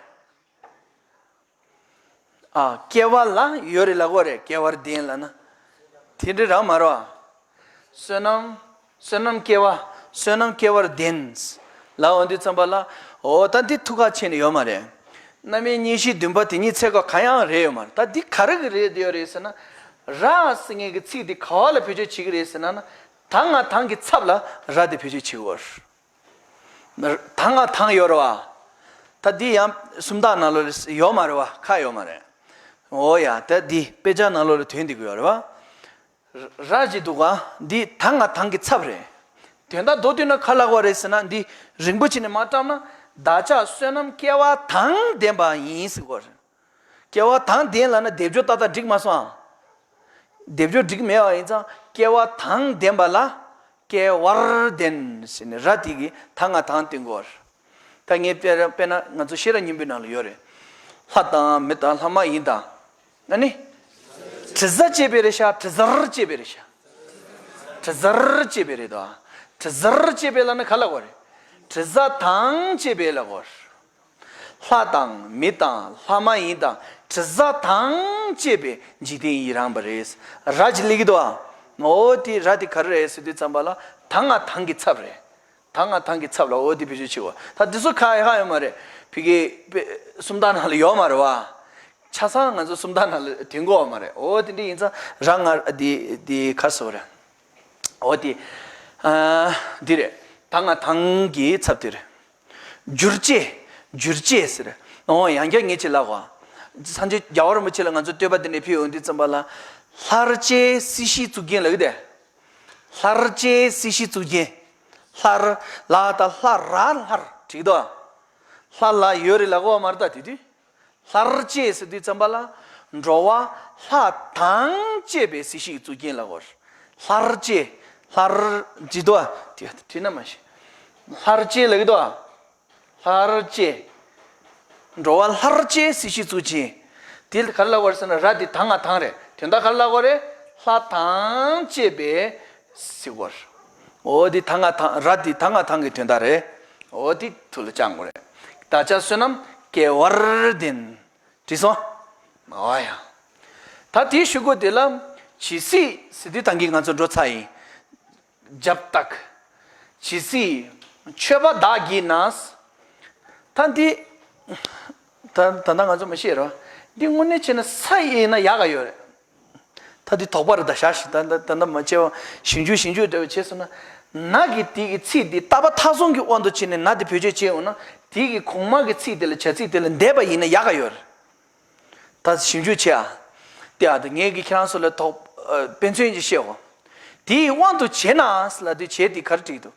ཨ། སྐལ་བ་ལ་ཡོད་རེད་ལབ་དགོས་རེད། སྐལ་བར་ལྡན་ལབ་ན། དེ་འདྲ་རང་མ་རེད་བ། བསོད་ནམས་བསོད་ནམས་སྐལ་བ། བསོད་ནམས་སྐལ་བར་ལྡན། ལབ་འོང་དུས་ཙམ་པ་ལ། འོ་ད་འདི་ཐུགས་ཁ་ཕྱེ་ནས་ཡོད་མ་རེད། རྣམ་དབྱེ་གཉིས་བཞི་བདུན་པ་དེ་གཉིས་ཚད་ཀ་གང་ཡང་རེད་ཡོད་མ་རེད། ད་འདི་ག་རེ་གི་རེད་དེ་ཡོད་རེད་ཟེར་ན། ར་ཟེར་མཁན་གྱི་ཚིག་འདི་ག་བ་ལ་བེད་སྤྱོད་བྱེད་ཀྱི་རེད་ཟེར་ན་ན། ད་ང་དང་གི་ཚབ་ལ་ར་དེ་བེད་སྤྱོད་བྱེད་དགོས། ད་ང་དང་ཡོད་རེད་བ། ད་འདི་ཡང་སུམ་རྟགས་ནང་ལོགས་ལ་ཡོད་མ་རེད་བ། ཁ་ཡོད་མ་རེད། འོ་ཡ། ད་འདི་དཔེ་ཆ་ནང་ལོགས་ལ་དོན་འདི་གི་ཡོད་རེད་བ། ར་ཅིག་འདུག་ག་འདི་ད་ང་དང་གི་ཚབ་རེད། དོན་དག་མདོར་བསྡུས་ན་ག་ལབ་དགོས་རེད་ཟེར་ན། འདི་རིང་པོ་བྱས་ནས་མ་བཀྲམ་ན། བདག་ཅག་བསོད་ནམས་སྐལ་བ་དང་ལྡན་པ་ཡིན་ཟེར་དགོས་རེད། སྐལ་བ་དང་ལྡན་ལབ་ན་སྡེབ་སྦྱོར་ཏག་ཏག་འགྲིག་མ་སོང་ཨ། སྡེབ་སྦྱོར་འགྲིག་མེད་པ་ཡིན་ཙང་སྐལ་བ་དང་ལྡན་པ་ལ་སྐལ་བར་ལྡན་ཟེར་ནས་ར་དེ་གི་ད་ང་དང་བསྟན་དགོས། ད་ངས་དཔེར་དཔེར་ན་ང་ཚོ་ཤེས་རབ་སྙིང་པོའི་ནང་ལ་ཡོད་རེད། ལྷ་དང་མི་དང་ལྷ་མ་ཡིན་དང་། ཨ་ནི། དྲི་ཟ་ཅེས་པའི་རེད་ཤག་དྲི་ཟར་ཅེས་པའི་རེད་ཤག་དྲི་ཟར་ཅེས་པའི་རེད་དོ། དྲི་ཟར་ཅེས་པའི་ལབ་ན་ག་ལབ་དགོས་རེད། དྲི་ཟ་དང་ཅེས་པའི་ལབ་དགོས། ལྷ་དང་མི་དང་ལྷ་མ་ཡིན་དང་དྲི་ཟ་དང་བཅས་པའི་འཇིག་རྟེན་ཡི་རངས་པ་རེད། ར་ཅིག་སླེབས་ཀྱི་འདུག་ཨ། འོ་དེ་ར་དེ་ག་རེ་རེད་ཟེར་དུས་ཙམ་པ་ལ་ད་ང་དང་གི་ཚབ་རེད། ད་ང་དང་གི་ཚབ་ལ་འོ་དེ་བེད་སྤྱོད་བྱེད་དགོས། ད་དེ་ཚོ་ཁ་ཡ་ཧ་ཡོད་མ་རེད། ཕ་གི་དཔེ་སུམ་རྟགས་ནང་ལ་ཡོད་མ་རེད་བ། ཆ་ཚང་ང་ཚོ་སུམ་རྟགས་ནང་ལ་དེ་དགོས་མ་རེད། འོ་དེ་འདྲ་ཡིན་ཙང་ར་ང་དེ་དེ་ག་རེ་ཟེར་དགོས་རེད། འོ་དེ། ཨ། འདི་རེད། ད་ང་དང་གི་ཚབ་དེ་རེད། བསྒྱུར་བཅོས། བསྒྱུར་བཅོས་ཟེར། འོ་ཡང་བསྐྱར་ངས་ཅིག་ལབ་གོ། སངས་རྒྱས་རྒྱལ་བ་རིན་པོ་ཆེ་ལ་ང་ཚོ་བསྟོད་པ་འདི་འདྲ་ཕུལ་ཡོང་དུས་ཙམ་པ་ལ། ལྷར་བཅས་སྲིད་ཞིའི་གཙུག་རྒྱན་ལབ་ཀྱི་དེ། ལྷར་བཅས་སྲིད་ཞིའི་གཙུག་རྒྱན། ལྷར། ལ་དང་ལྷ་ར་ལྷར་བྲིས་འདུག་ལྷ་ལ་ཡོད་རེད་ལབ་གོ་མ་རེད་ད་དེ་དུས། ལྷར་བཅས་ཟེར་དུས་ཙམ་པ་ལ། འགྲོ་བ་ལྷ་དང་བཅས་པའི་སྲིད་ཞིའི་གཙུག་རྒྱན་ལ་གོ། ལྷར་བཅས། ལྷར་བཅས་དོ། དེ་བྲིས་ན་མ་ཤེས། ལྷར་བཅས་ལབ་ཀྱི་འདུག་ལྷར་བཅས། འགྲོ་བ་ལྷར་བཅས་སྲིད་ཞིའི་གཙུག་རྒྱན། དེ་ག་རེ་ལབ་དགོས་རེད་ཟེར་ན་ར་དེ་ད་ང་དང་རེད། དོན་དག་ག་རེ་ལབ་དགོས་རེད། ལྷ་དང་བཅས་པའི་ཟེར་དགོས་རེད། འོ་དེ་ད་ང་དང་ར་དེ་ད་ང་དང་གི་དོན་དག་རེད། འོ་དེ་ཐུགས་ལ་བཅངས་དགོས་རེད། བདག་ཅག་བསོད་ནམས་སྐལ་བར་ལྡན། བྲིས་སོང་། ཨོ་ཡ། ད་དེའི་གཞུག་གུ་དེ་ལ། ཇི་སྲིད་ཟེར་དུས་ད་གིན་ང་ཚོ་འགྲོ་ཚར་ཡིན། རྒྱབ་བཏགས། ཇི་སྲིད་མཆོད་པ་བདག་བགྱིས་ན། ད་འདི། ད་ད་ལྟ་ང་ཚོ་མ་ཤེས་རོ། འདི་དངོས་གནས་བྱས་ན་ས་ཡིན་ན་ཡག་ག་ཡོད་རེད། ད་འདི་དོགས་པ་རེད་ད་བཞག་ཞིག་ད་ད་ད་ད་མ་བྱས་པ་ཞིབ་འཇུག་ཞིབ་འཇུག་འདྲ་བོ་བྱས་སོང་ན། ན་གི་དེ་གི་ཚིག་འདི་ཏ་པ་ཐ་ཚོམ་གྱི་དབང་དུ་བྱས་ནས་ན་དེ་བེད་སྤྱོད་བྱས་འོང་ན་དེ་གི་གོང་མ་གི་ཚིག་དེ་ལ་བྱ་ཚིག་དེ་ལ་འདས་པ་ཡིན་ན་ཡག་ག་ཡོད་རེད། ད་ཞིབ་འཇུག་བྱེད་ཨ། དེ་ཨ་ད་ངས་ཀྱི་ཁྱེད་རང་ཚོ་ལ་དོགས། ཨ། དཔེ་མཚོན་ཅིག་བཤད་འོ། དེའི་དབང་དུ་བྱས་ན་ལ་དེ་བྱས་དེ་ག་རེ་བྲིས་འདུག་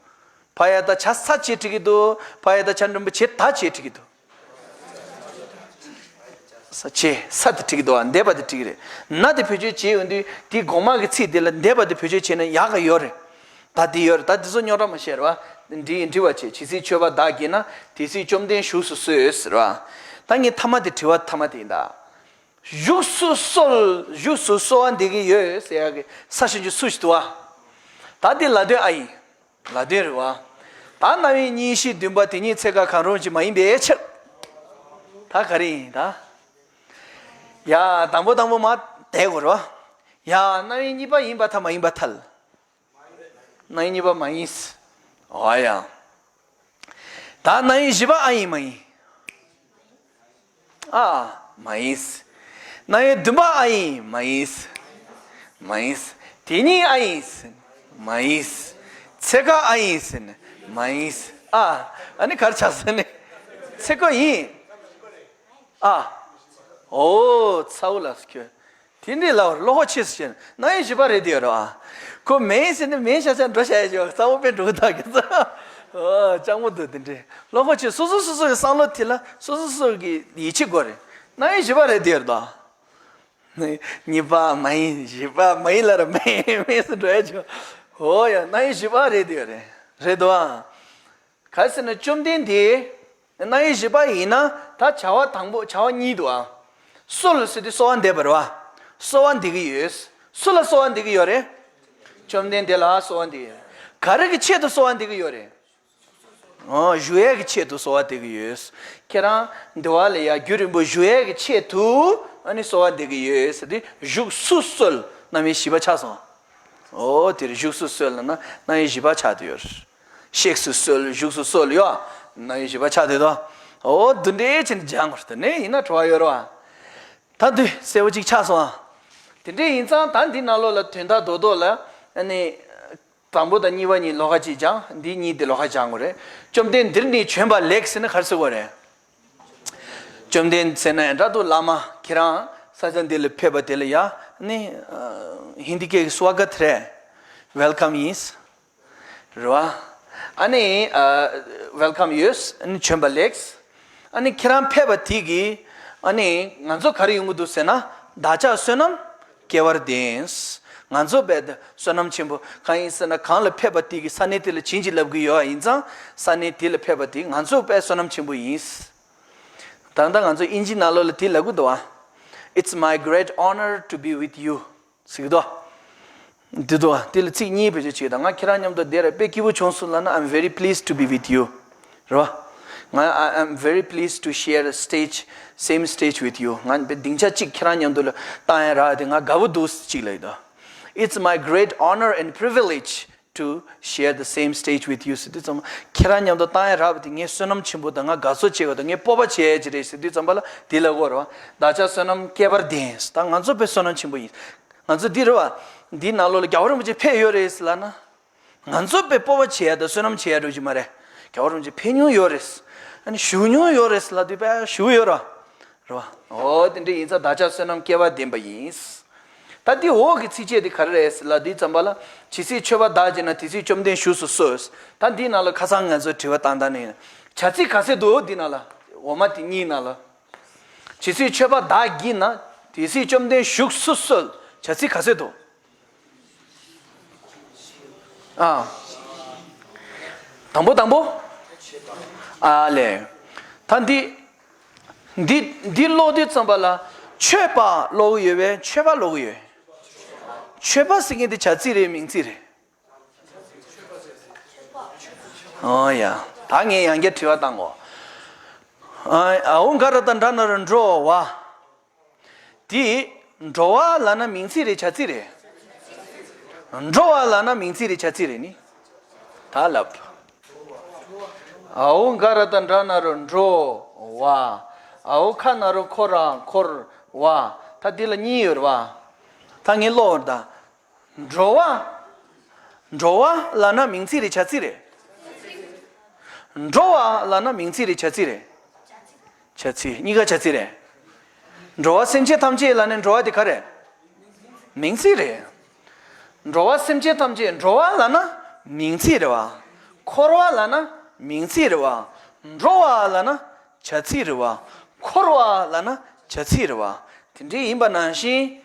ཕ་ཡ་ད་བྱ་ས་བྱས་བྲིས་ཀྱི་འདུག་ཕ་ཡ་ད་བྱ་འགྲེང་བུ་བྱེད་ད་བྱས་བྲིས་ཀྱི་འདུག་ས་བྱས་ས་དེ་བྲིས་ཀྱི་འདུག་ཨ། འདས་པ་དེ་བྲིས་ཀྱི་རེད། ན་དེ་བེད་སྤྱོད་བྱས་ཡོང་དུས་དེའི་གོང་མ་གི་ཚིག་དེ་ལ་འདས་པ་དེ་བེད་སྤྱོད་བྱས་ན་ཡག་ག་ཡོད་རེད། ད་དེ་ཡོད་རེད། ད་དེ་ཚོ་རྙོག་དྲ་མ་བཤད་རེད་བ། འདི་ཡིན་འདྲི་བ་བྱེད། ཇི་སྲིད་མཆོད་པ་བདག་བགྱིས་ན། དེ་སྲིད་བཅོམ་ལྡན་བཞུགས་སུ་གསོལ་ཟེར་བ། ད་ངས་ཐ་མ་དེ་དྲི་བ་ཐ་མ་དེ་ཡིན་ད། བཞུགས་སུ་གསོལ། བཞུགས་སུ་གསོལ་བ་འདེབས་ཀྱི་ཡོད་ཟེར་ཡག་གི་ས་ཞིབ་འཇུག་སུ་ཞིག་འདུག་བ། ད་འདི་ལ་དོན་ཨ་ཡིན། ལ་དོན་རེད་བ། ད་རྣམ་དབྱེ་གཉིས་བཞི་བདུན་པ་དེ་གཉིས་ཚེ་ག་གང་རུང་ཅིག་མ་ཡིན་པའི་ཕྱིར། ད་ག་རེ་ཡིན་ད། ཡ་དང་པོ་དང་པོ་མ་བསྡད་དགོས་རེད་བ། ཡ་རྣམ་དབྱེ་གཉིས་པ་ཡིན་པར་ཐལ་མ་ཡིན་པར་ཐལ། རྣམ་དབྱེ་གཉིས་པ་མ་ཡིན། ཨོ་ཡ། ད་རྣམ་དབྱེ་བཞི་པ་ཨ་ཡིན་མ་ཡིན། ཨ། མ་ཡིན། རྣམ་དབྱེ་བདུན་པ་ཨ་ཡིན་མ་ཡིན། མ་ཡིན། དེ་གཉིས་ཨ་ཡིན། མ་ཡིན། ཚེ་ག་ཨ་ཡིན། མ་ཡིན། ཨ། ཨ་ནི་ག་རེ་ཆགས་ཟེར་ནས། ཚེ་ག་ཡིན། ཨ། ཨོ་ཚ་བོ་ལགས་སོ་ཁྱོད། དེ་འདྲའི་ལབ་པར་བློ་ཁོག་ཆེ་སུ་བྱས་ན་རྣམ་དབྱེ་བཞི་པ་རེད་དེ་ཡོད་རེད་བ། ཁོ་མེད་ཟེར་ནས་མེད་ཤག་ཤག་འགྲོ་བྱ་ཡ་ཞིག་གཙང་པོ་དཔེ་འགྲོ་གི་ད་གི་ཙང་། ཨོ་སྤྱང་པོ་འདུག་དེ་འདྲའི་བློ་ཁོག་ཆེ། སོ་སོ་སོ་སོ་གི་བསམ་བློ་དེ་ལ་སོ་སོ་སོ་གི་ཡིད་ཆེས་དགོས་རེད། རྣམ་དབྱེ་བཞི་པ་རེད་དེ་ཡོད་རེད་ད། གཉིས་པ་མ་ཡིན། བཞི་པ་མ་ཡིན་ལབ་ར་མེད་མེད་སུ་འགྲོ་ཡ་ཆོག་ཨོ་ཡ་རྣམ་དབྱེ་བཞི་པ་རེད་དེ་ཡོད་རེད། རེད་དོ་ཨ། ག་ཟེར་ན་བཅོམ་ལྡན་འདས། རྣམ་དབྱེ་བཞི་པ་ཡིན་ན་ད་བྱ་བ་དང་པོ་བྱ་བ་གཉིས་འདུག་ཨ། གསོལ་ཟེར་དུས་གསོལ་བ་འདེབས་པ་རེད་བ། གསོལ་བ་འདེབས་ཀྱི་ཡོད། སུ་ལ་གསོལ་བ་འདེབས་ཀྱི་ཡོད་རེད། བཅོམ་ལྡན་འདས་ལ་གསོལ་བ་འདེབས་ཀྱི་ཡོད། ག་རེ་གི་ཆེད་དུ་གསོལ་བ་འདེབས་ཀྱི་ཡོད་རེད། ཨོ་བཞུགས་ཡས་ཀྱི་ཆེད་དུ་གསོལ་བ་འདེབས་ཀྱི་ཡོད། ཁྱེད་རང་འདི་བ་ལ་ཡ་རྒྱུན་རིང་པོ་བཞུགས་ཡས་ཀྱི་ཆེད་དུ་ཨ་ནི་གསོལ་བ་འདེབས་ཀྱི་ཡོད་ཟེར་དུས་བཞུགས་སུ་གསོལ་རྣམ་དབྱེ་བཞི་པ་ཆགས་སོང་། ཨོ་དེར་བཞུགས་སུ་གསོལ་ལབ་ན་རྣམ་དབྱེ་བཞི་པ་ཆགས་བསྡད་ཡོད། གཤེགས་སུ་གསོལ། བཞུགས་སུ་གསོལ་ཡོད། ན་ཡོད་བཞི་པ་ཆགས་དེ་དོ། འོ་དེ་འདྲའི་ཆེན་སྦྱང་དགོས་རེད། དེ་ནས་ཡིན་ན་དྲི་བ་ཡོད་རེད་བ། ད་དུས་གསལ་བོ་ཅིག་ཆགས་སོང་ཨ། དེ་འདྲའི་ཡིན་ཙང་ད་འདི་ནང་ལོགས་ལ་དོན་དག་རྡོག་རྡོག་ལ་ཨ་ནི། དང་པོ་དང་གཉིས་པ་གཉིས་ལོགས་ཀ་གཅིག་སྦྱང་། འདི་གཉིས་དེ་ལོགས་ཀ་སྦྱང་དགོས་རེད། བཅོམ་ལྡན་འདིར་ནི་བྱོན་པ་ལེགས་ཟེར་ན་ག་རེ་ཟེར་དགོས་རེད། བཅོམ་ལྡན་ཟེར་ན་ཡང་འདྲ་འདུག་བླ་མ་ཁྱེད་རང་ས་ཆ་འདི་ལ་ཕེབས་པ་དེ་ལ་ཡ་ནི་ཧིན་དི་སྐད་ཀྱི་སྭ་ག་ཐ་རེད། ཝེལ་ཀམ་ཡིན། རེད་བ། ཨ་ནི་ཝེལ་ཀམ་ཡོད། ཨ་ནི་བྱོན་པ་ལེགས། ཨ་ནི་ཁྱེད་རང་ཕེབས་པ་དེ་གིས་ཨ་ནི་ང་ཚོ་ག་རེ་ཡོང་གི་འདུག་ཟེར་ན། བདག་ཅག་བསོད་ནམས་སྐལ་བར་ལྡན། ང་ཚོ་དཔེ་བསོད་ནམས་ཆེན་པོ་གང་ཡིན་ཟེར་ན། གང་ལ་ཕེབས་པ་དེ་གིས་ས་གནས་དེ་ལ་བྱིན་གྱིས་བརླབས་ཀྱི་ཡོད་པ་ཡིན་ཙང་། ས་གནས་དེ་ལ་ཕེབས་པ་དེ་ང་ཚོ་དཔེ་བསོད་ནམས་ཆེན་པོ་ཡིན། ད་ལྟ་ང་ཚོ་དབྱིན་ཇི་ནང་ལོགས་ལ་དེ་ལབ་ཀྱི་འདུག་བ། It's my great honor to be with you. ཟེར་གྱི་འདུག་དེ་ལ་ཚིག་གཉིས་བེད་སྤྱོད་བྱེད་དང་། ང་ཁྱེད་རང་མཉམ་དུ་བསྡད་ར་དཔེ་སྐྱིད་པོ་བྱུང་སོང་ལབ་ན། I'm very pleased to be with you. རེད་བ། ང་I am very pleased to share a stage, same stage with you. ང་དཔེ་སྡིངས་ཆ་གཅིག་ཁྱེད་རང་མཉམ་དུ་ལ་བཏང་ཡ་རག་དེ་ང་དགའ་པོ་འདུག་ཅིག་ལབ་ཀྱི་འདུག It's my great honor and privilege to share the same stage with you ཟེར་དུས་ཙམ། ཁྱེད་རང་མཉམ་དུ་བཏང་ཡ་རག་པ་དེ་ངའི་བསོད་ནམས་ཆེན་པོ་དང་། ང་དགའ་ཚོར་ཆེ་བ་དང་། ངའི་སྤོབས་པ་ཆེ་ཡ་ཅིག་རེད་ཟེར་དུས་ཙམ་པ་ལ་དེ་ལབ་དགོས་རེད་བ། བདག་ཅག་བསོད་ནམས་སྐལ་བར་ལྡན། ད་ང་ཚོ་དཔེ་བསོད་ནམས་ཆེན་པོ་ཡིན། ང་ཚོ་འདི་རེད་བ། འདི་ནང་ལོགས་ལ་རྒྱལ་བ་རིན་པོ་ཆེ་ཕེབས་ཡོད་རེད་ཟེར་ལབ་ན། ང་ཚོ་དཔེ་སྤོབས་པ་བྱེད་ཡ་དང་བསོད་ནམས་བྱེད་ཡ་འགྲོ་གི་མ་རེད། རྒྱལ་བ་རིན་པོ་ཆེ་ཕེབས་མྱོང་ཡོད་རེད། ཨ་ནི་བཞུགས་མྱོང་ཡོད་རེད་ལབ་དུས་དཔེ་བཞུགས་ཡོད་ར། རེད་བ། འོ་དེ་འདྲ་ཡིན་ཙང་བདག་ཅག་བསོད་ནམས་སྐལ་བ་ལྡན་པ་ཡིན། ད་འདི་འོག་གི་ཚིགས་བཅད་དེ་ག་རེ་རེད་ལབ་དུས་ཙམ་པ་ལ། ཇི་སྲིད་མཆོད་པ་བདག་བགྱིད་ན། དེ་སྲིད་བཅོམ་ལྡན་བཞུགས་སུ་གསོལ། ད་འདི་ནང་ལ་ཁ་སང་ང་ཚོས་དྲི་བ་བཏང་སྟངས་ནི། བྱ་ཚིག་ག་ཚོད་འདུག་འདི་ནང་ལ། འོག་མ་དེ་གཉིས་ནང་ལ། ཇི་སྲིད་མཆོད་པ་བདག་བགྱིད་ན། དེ་སྲིད་བཅོམ་ལྡན་བཞུགས་སུ་གསོལ། བྱ་ཚིག་ག་ཚོད་འདུག་ཨ། དང་པོ་དང་པོ། ཨ་ལས། ད་འདི། འདི་འདི་ཀློག་དུས་ཙམ་པ་ལ་མཆོད་པ་ཀློག་གི་ཡོད་པས་མཆོད་པ་ཀློག་གི་ཡོད། མཆོད་པ་ཟེར་མཁན་དེ་བྱ་ཚིག་རེད་མིང་ཚིག་རེད། ཨོ་ཡ། ད་ངས་ཡང་བསྐྱར་དྲི་བ་བཏང་གོ། ཨ་འོ་ག་ར་དང་འདྲ་ན་རོ་འགྲོ་བ། དེ། འགྲོ་བ་ལབ་ན་མིང་ཚིག་རེད་བྱ་ཚིག་རེད། འགྲོ་བ་ལབ་ན་མིང་ཚིག་རེད་བྱ་ཚིག་རེད་ནི། ད་ལབ། འོ་ག་ར་དང་འདྲ་ན་རོ་འགྲོ་བ། འོ་ཁ་ན་རོ་འཁོར་ར་འཁོར་བ། ད་འདི་ལ་གཉིས་ཡོད་རེད་བ། ད་ངས་ཀློག་པར་གདའ། འགྲོ་བ། འགྲོ་བ་ལབ་ན་མིང་ཚིག་རེད་བྱ་ཚིག་རེད། འགྲོ་བ་ལབ་ན་མིང་ཚིག་རེད་བྱ་ཚིག་རེད། བྱ་ཚིག་གཉིས་ཀ་བྱ་ཚིག་རེད། འགྲོ་བ་སེམས་ཅན་ཐམས་ཅད་ལབ་ནས་འགྲོ་བ་དེ་ག་རེད། མིང་ཚིག་རེད། འགྲོ་བ་སེམས་ཅན་ཐམས་ཅད་འགྲོ་བ་ལབ་ན་མིང་ཚིག་རེད་བ། འཁོར་བ་ལབ་ན་མིང་ཚིག་རེད་བ། འགྲོ་བ་ལབ་ན་བྱ་ཚིག་རེད་བ། འཁོར་བ་ལབ་ན་བྱ་ཚིག་རེད་བ། དེ་འདྲ་ཡིན་པ་ནང་བཞིན།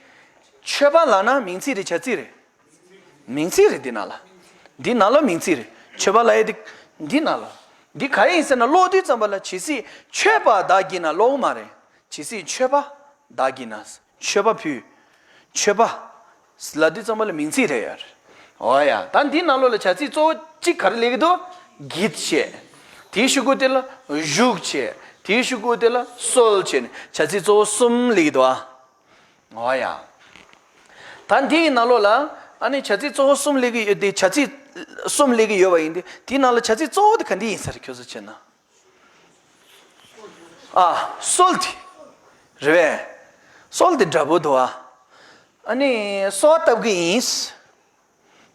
མཆོད་པ་ལབ་ན་མིང་ཚིག་རེད་བྱ་ཚིག་རེད། མིང་ཚིག་རེད་འདི་ནང་ལ། འདི་ནང་ལ་མིང་ཚིག་རེད། མཆོད་པ་ལབ་ཡས་འདི་འདི་ནང་ལ། འདི་ག་ཡིན་ཟེར་ན་ཀློག་དུས་ཙམ་པ་ལ་ཇི་སྲིད་མཆོད་པ་བདག་བགྱིད་ན་ཀློག་གི་མ་རེད། ཇི་སྲིད་མཆོད་པ་བདག་བགྱིད་ན། མཆོད་པ་ཕུལ། མཆོད་པ་ལབ་དུས་ཙམ་པ་ལ་མིང་ཚིག་རེད་ཡ། འོ་ཡ། ད་འདི་ནང་ལོགས་ལ་བྱ་ཚིག་གཙོ་བོ་གཅིག་ག་རེ་སླེབས་ཀྱི་འདུག་བགྱིད་བྱས། དེའི་གཞུག་གུ་དེ་ལ་བཞུགས་བྱས། དེའི་གཞུག་གུ་དེ་ལ་གསོལ་བྱས་ནས་བྱ་ཚིག་གཙོ་བོ་གསུམ་སླེབས་ཀྱི་འདུག་ཨ། འོ་ཡ། ད་འདིའི་ནང་ལོགས་ལ་ཨ་ནི་བྱ་ཚིག་གཙོ་བོ་གསུམ་སླེབས་ཀྱི་ཡོད་དེ། བྱ་ཚིག་གསུམ་སླེབས་ཀྱི་ཡོད་པ་ཡིན་དུས་དེའི་ནང་ལ་བྱ་ཚིག་གཙོ་བོ་དེ་ག་འདི་ཡིན་ས་རེད་ཁྱོད་ཚོ་བྱས་ན། ཨ། གསོལ་དེ། རེད་པས། གསོལ་དེ་འདྲ་པོ་འདུག་ཨ། ཨ་ནི་གསོལ་བ་བཏབ་ཀྱི་ཡིན།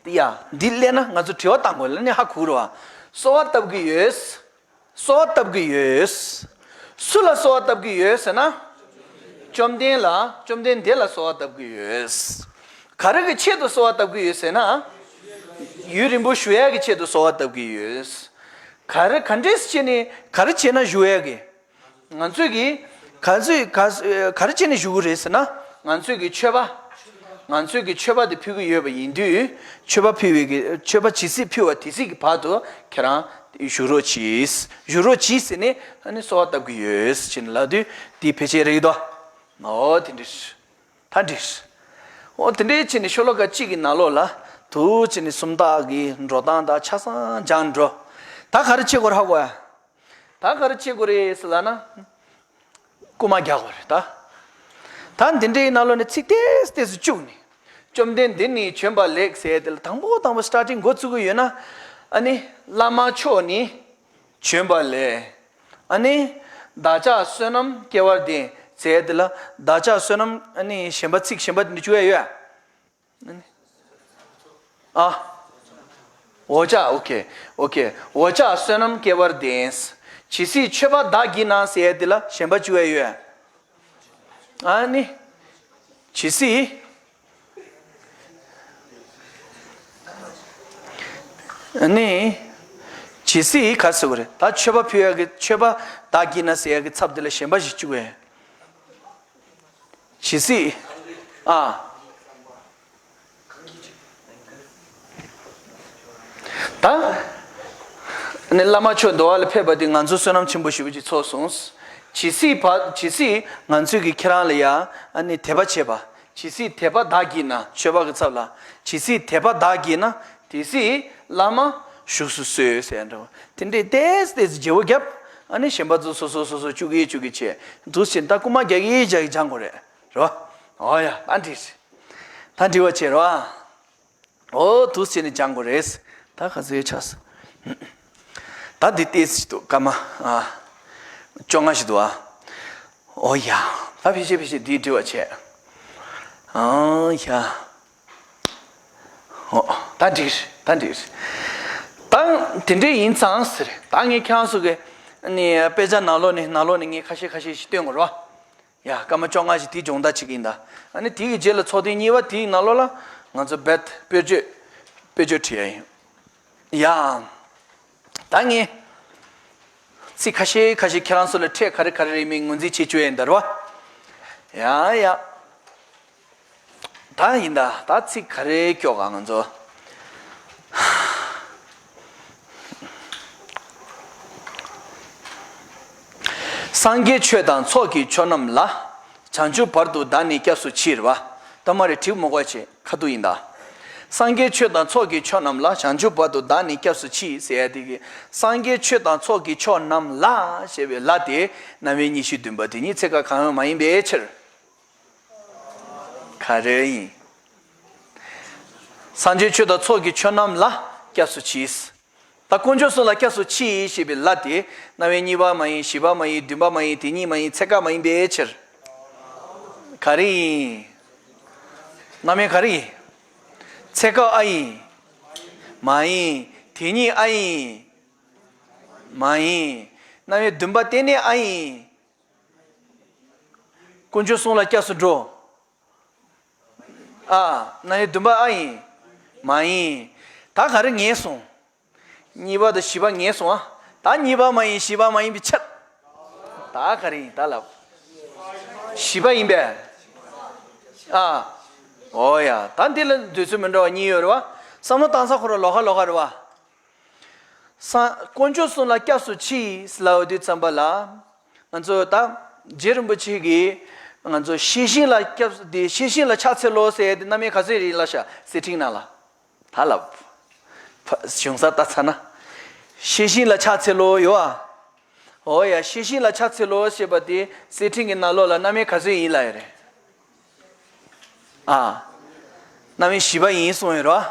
ཡ། འདི་སླེབས་ན་ང་ཚོ་དྲི་བ་བཏང་དགོས་ལ་ནི་ཧ་གོ་རེད་བ། གསོལ་བ་བཏབ་ཀྱི་ཡོད། གསོལ་བ་བཏབ་ཀྱི་ཡོད། སུ་ལ་གསོལ་བ་བཏབ་ཀྱི་ཡོད་ཟེར་ན། བཅོམ་ལྡན་ལ། བཅོམ་ལྡན་འདས་ལ་གསོལ་བ་བཏབ་ཀྱི་ཡོད། ག་རེ་གི་ཆེད་དུ་གསོལ་བ་བཏབ་ཀྱི་ཡོད་ཟེར་ན། ཡུན་རིང་པོ་བཞུགས་ཡག་གི་ཆེད་དུ་གསོལ་བ་བཏབ་ཀྱི་ཡོད། ག་རེ་ག་འདྲས་བྱས་ནས་ག་རེ་བྱས་ན་བཞུགས་ཡག་གི། ང་ཚོས་ཀྱི་ག་ཚོད་ག་ག་རེ་བྱས་ནས་བཞུགས་ཀྱི་རེད་ཟེར་ན། ང་ཚོས་ཀྱི་མཆོད་པ། ང་ཚོས་ཀྱི་མཆོད་པ་དེ་ཕུལ་གྱི་ཡོད་པ་ཡིན་དུས། མཆོད་པ་ཕུལ་བའི་གི་མཆོད་པ་ཇི་སྲིད་ཕུལ་བ་དེ་སྲིད་ཀྱི་བར་དུ་ཁྱེད་རང་བཞུགས་རོགས་གྱིས། བཞུགས་རོགས་གྱིས་ཟེར་ནས་ཨ་ནི་གསོལ་བ་བཏབ་ཀྱི་ཡོད་ཟེར་ནས་ལབ་དུས་དེ་ཕལ་ཆེར་རེད་དོ། ཨོ་དེ་འདྲ་རེད། ད་འདྲ་རེད། ཨོ་དེ་འདྲའི་བྱས་ནས་ཤོ་ལོ་ཀ་གཅིག་གི་ནང་ལོགས་ལ་དུ་བྱས་ནས་སུམ་རྟགས་ཀྱི་འགྲོ་སྟངས་དང་ཆ་ཚང་སྦྱངས་འགྲོ། ད་ག་རེ་བྱེད་དགོས་རེད་ཧ་གོ་ཡ། ད་ག་རེ་བྱེད་དགོས་རེད་ཟེར་ལབ་ན། རྐུ་མ་རྒྱག་དགོས་རེད་ད། ད་འདི་འདྲའི་ནང་ལོགས་ནས་ཚིག་ཏོག་ཙམ་ཏོག་ཙམ་བཅུག་ནས། བཅོམ་ལྡན་འདིར་ནི་བྱོན་པ་ལེགས་ཟེར་དེ་ལ་དང་པོ་དང་པོ་སི་ཊར་ཊིང་འགོ་བཙུགས་ཀྱི་ཡོད་ན། ཨ་ནི་བླ་མ་མཆོག་ནི་བྱོན་པ་ལས། ཨ་ནི་བདག་ཅག་བསོད་ནམས་སྐལ་བར་ལྡན་ཟེར་དེ་ལ་བདག་ཅག་བསོད་ནམས། ཨ་ནི་གཞན་པ་ཚིག་གཞན་པ་དེ་འདྲ་བཅུག་ཡ་ཡོད། ཨ་ནི་ཨ། འོ་ཅག་འོ་ཀེ་འོ་ཀེ། འོ་ཅག་བསོད་ནམས་སྐལ་བར་ལྡན། ཇི་སྲིད་མཆོད་པ་བདག་བགྱིད་ན་ཟེར་དེ་ལ་གཞན་པ་བཅུག་ཡ་ཡོད། ཨ་ནི་ཇི་སྲིད། ཨ་ནི་ཇི་སྲིད་ག་ཟེར་བ་རེད། ད་མཆོད་པ་ཕུལ་ཡ་གི་མཆོད་པ་བདག་བགྱིད་ན་ཟེར་ཡ་གི་ཚབ་དེ་ལ་གཞན་པ་ཞིག་བཅུག་ཡ། ཇི་སྲིད། ཨ། ད། ཨ་ནི་བླ་མ་མཆོག་འདུལ་བ་ལ་ཕེབས་པ་དེ་ང་ཚོ་བསོད་ནམས་ཆེན་པོ་ཞེ་པོ་ཅིག་ཚོགས་སོང་། ཇི་སྲིད་བ་ཇི་སྲིད་ང་ཚོས་ཀྱིས་ཁྱེད་རང་ལ་ཡ་ཨ་ནི་དད་པ་བྱས་པ། ཇི་སྲིད་དད་པ་བདག་བགྱིད་ན། མཆོད་པ་གི་ཚབ་ལ། ཇི་སྲིད་དད་པ་བདག་བགྱིད་ན། དེ་སྲིད་བླ་མ་བཞུགས་སུ་གསོལ་ཟེར་འདྲ་བ་དེ་འདྲའི་ཏོག་ཙམ་ཏོག་ཙམ་བརྗེ་བོ་བརྒྱབ། ཨ་ནི་གཞན་པ་ཚོ་སོ་སོ་སོ་སོ་བཅུག་གི་བཅུག་གི་བྱས་འདུག་ཟེར། ད་རྐུ་མ་རྒྱག་གི་རྒྱག་གི་སྦྱང་དགོས་རེད། རེད་བ། འོ་ཡ། ད་འགྲིག་ད་འགྲིག་པ་བྱས་རེད་བ། འོ་འདུག་ཟེར་ནས་སྦྱང་དགོས་རེད། ད་ག་ཚོད་ཆགས་སོང་། ད་འདི་ཏོག་ཙམ་ཞིག་འདུག་སྐར་མ། ཨ། བཅོ་ལྔ་ཞིག་འདུག་ཨ། འོ་ཡ། ད་ཕལ་ཆེར་ཕལ་ཆེར་འདི་འགྲིག་པ་བྱས། ཨ་ཡ། འོ། ད་འགྲིག་རེད། ད་འགྲིག་རེད། ད་དེ་འདྲས་ཡིན་ཙང་ཟེར། ད་ངས་ཁྱེད་རང་ཚོ་གི་ནི་དཔེ་ཆ་ནང་ལོགས་ནས་ནང་ལོགས་ནས་ངས་ཁ་ཤས་ཁ་ཤས་ཤིག་སྟོན་དགོས་རེད་བ། ཡ། སྐར་མ་བཅོ་ལྔ་ཞིག་དེའི་སྦྱོང་བརྡར་བྱེད་ཀྱི་ཡིན་ད། ཨ་ནི་དེ་གི་རྗེས་ལ་ཚོགས་ཐེངས་གཉིས་པ་དེའི་ནང་ལོགས་ལ་ང་ཚོ་རྦད་དཔེར་བརྗོད། དཔེར་བརྗོད་བྲིས་ཡ་ཡིན། ཡ། ད་ངས་ཚིག་ཁ་ཤས་ཁ་ཤས་ཁྱེད་རང་ཚོ་ལ་ཕྲད་ག་རེ་ག་རེ་རེད་མིན་ངོས་འཛིན་བྱེད་བཅུག་ཡ་ཡིན་ད་རེད་བ། ཡ་ཡ། ད་ཡིན་ད། ད་ཚིག་ག་རེ་སྐྱོག་ག་ང་ཚོ། སངས་རྒྱས་ཆོས་དང་ཚོགས་ཀྱི་མཆོག་རྣམས་ལ། བྱང་ཆུབ་བར་དུ་བདག་ནི་སྐྱབས་སུ་མཆི་རེད་བ། ད་མ་རེད། གྲིབ་མོ་བཀོད་བྱས་ཁ་ཐུག་ཡིན་ད། སངས་རྒྱས་ཆོས་དང་ཚོགས་ཀྱི་མཆོག་རྣམས་ལ། བྱང་ཆུབ་བར་དུ་བདག་ནི་སྐྱབས་སུ་མཆི་ཟེར་ཡ་དེ་གི་སངས་རྒྱས་ཆོས་དང་ཚོགས་ཀྱི་མཆོག་རྣམས་ལ་ཞེས་པའི་ལ་དེ་རྣམ་དབྱེ་གཉིས་བཞི་བདུན་པ་དེ་ཉིད་ཚེ་སྐབས་གང་ཡང་མ་ཡིན་པའི་ཕྱིར། ག་རེ་ཡིན། སངས་རྒྱས་ཆོས་དང་ཚོགས་ཀྱི་མཆོག་རྣམས་ལ་སྐྱབས་སུ་མཆི། ད་དཀོན་མཆོག་གསུམ་ལ་སྐྱབས་སུ་མཆི་ཞེས་པའི་ལ་དེ་རྣམ་དབྱེ་གཉིས་པ་མ་ཡིན། བཞི་པ་མ་ཡིན། བདུན་པ་མ་ཡིན། དེ་ཉིད་མ་ཡིན། ཚེ་སྐབས་མ་ཡིན་པའི་ཕྱིར། ག་རེ་ཡིན། རྣམ་དབྱེ་ག་རེ་ཡིན། ཚེ་སྐབས་ཨ་ཡིན། མ་ཡིན། དེ་ཉིད་ཨ་ཡིན། མ་ཡིན། རྣམ་དབྱེ་བདུན་པ་གཏན་ནས་ཨ་ཡིན། དཀོན་མཆོག་གསུམ་ལ་སྐྱབས་སུ་འགྲོ། ཨ། རྣམ་དབྱེ་བདུན་པ་ཨ་ཡིན། མ་ཡིན། ད་ག་རེ་ངེས་སོང་། གཉིས་པ་དང་བཞི་པ་ངེས་སོང་ཨ། ད་གཉིས་པ་མ་ཡིན། བཞི་པ་མ་ཡིན་པའི་ཕྱིར། ད་ག་རེ་ཡིན་ད་ལབ། བཞི་པ་ཡིན་པས། ཨ། འོ་ཡ། ད་འདི་ལ་འདོད་ཚུལ་མི་འདྲ་བ་གཉིས་ཡོད་རེད་བ། བསམ་བློ་བཏང་ས་ཁོ་རང་ལོགས་ཀ་ལོགས་ཀ་རེད་བ། ས། དཀོན་མཆོག་གསུམ་ལ་སྐྱབས་སུ་མཆི་ལབ་དུས་ཙམ་པ་ལ། ང་ཚོ་ད་རྗེ་རིན་པོ་ཆེ་གིས་ང་ཚོ་ཤེས་བཞིན་ལ་སྐྱབས་སུ། དེ་ཤེས་བཞིན་ལ་ཕྱག་འཚལ་ལོ་ཟེར་ཡ་དེ་རྣམ་དབྱེ་ག་ཚོད་རེད་ལབ་ཤག་གསེར་ཕྲེང་ནང་ལ། ད་ལབ། ཕ། གཞུང་ས་ལྟ་ཚར་ན། ཤེས་བཞིན་ལ་ཕྱག་འཚལ་ལོ་ཡོད་ཨ། འོ་ཡ། ཤེས་བཞིན་ལ་ཕྱག་འཚལ་ལོ་ཞེས་པ་དེ་གསེར་ཕྲེང་གི་ནང་ལོགས་ལ་རྣམ་དབྱེ་ག་ཚོད་ཡིན་ལབ་ཡ་རེད། ཨ། རྣམ་དབྱེ་བཞི་པ་ཡིན་གསུངས་ཡོད་རེད་བ།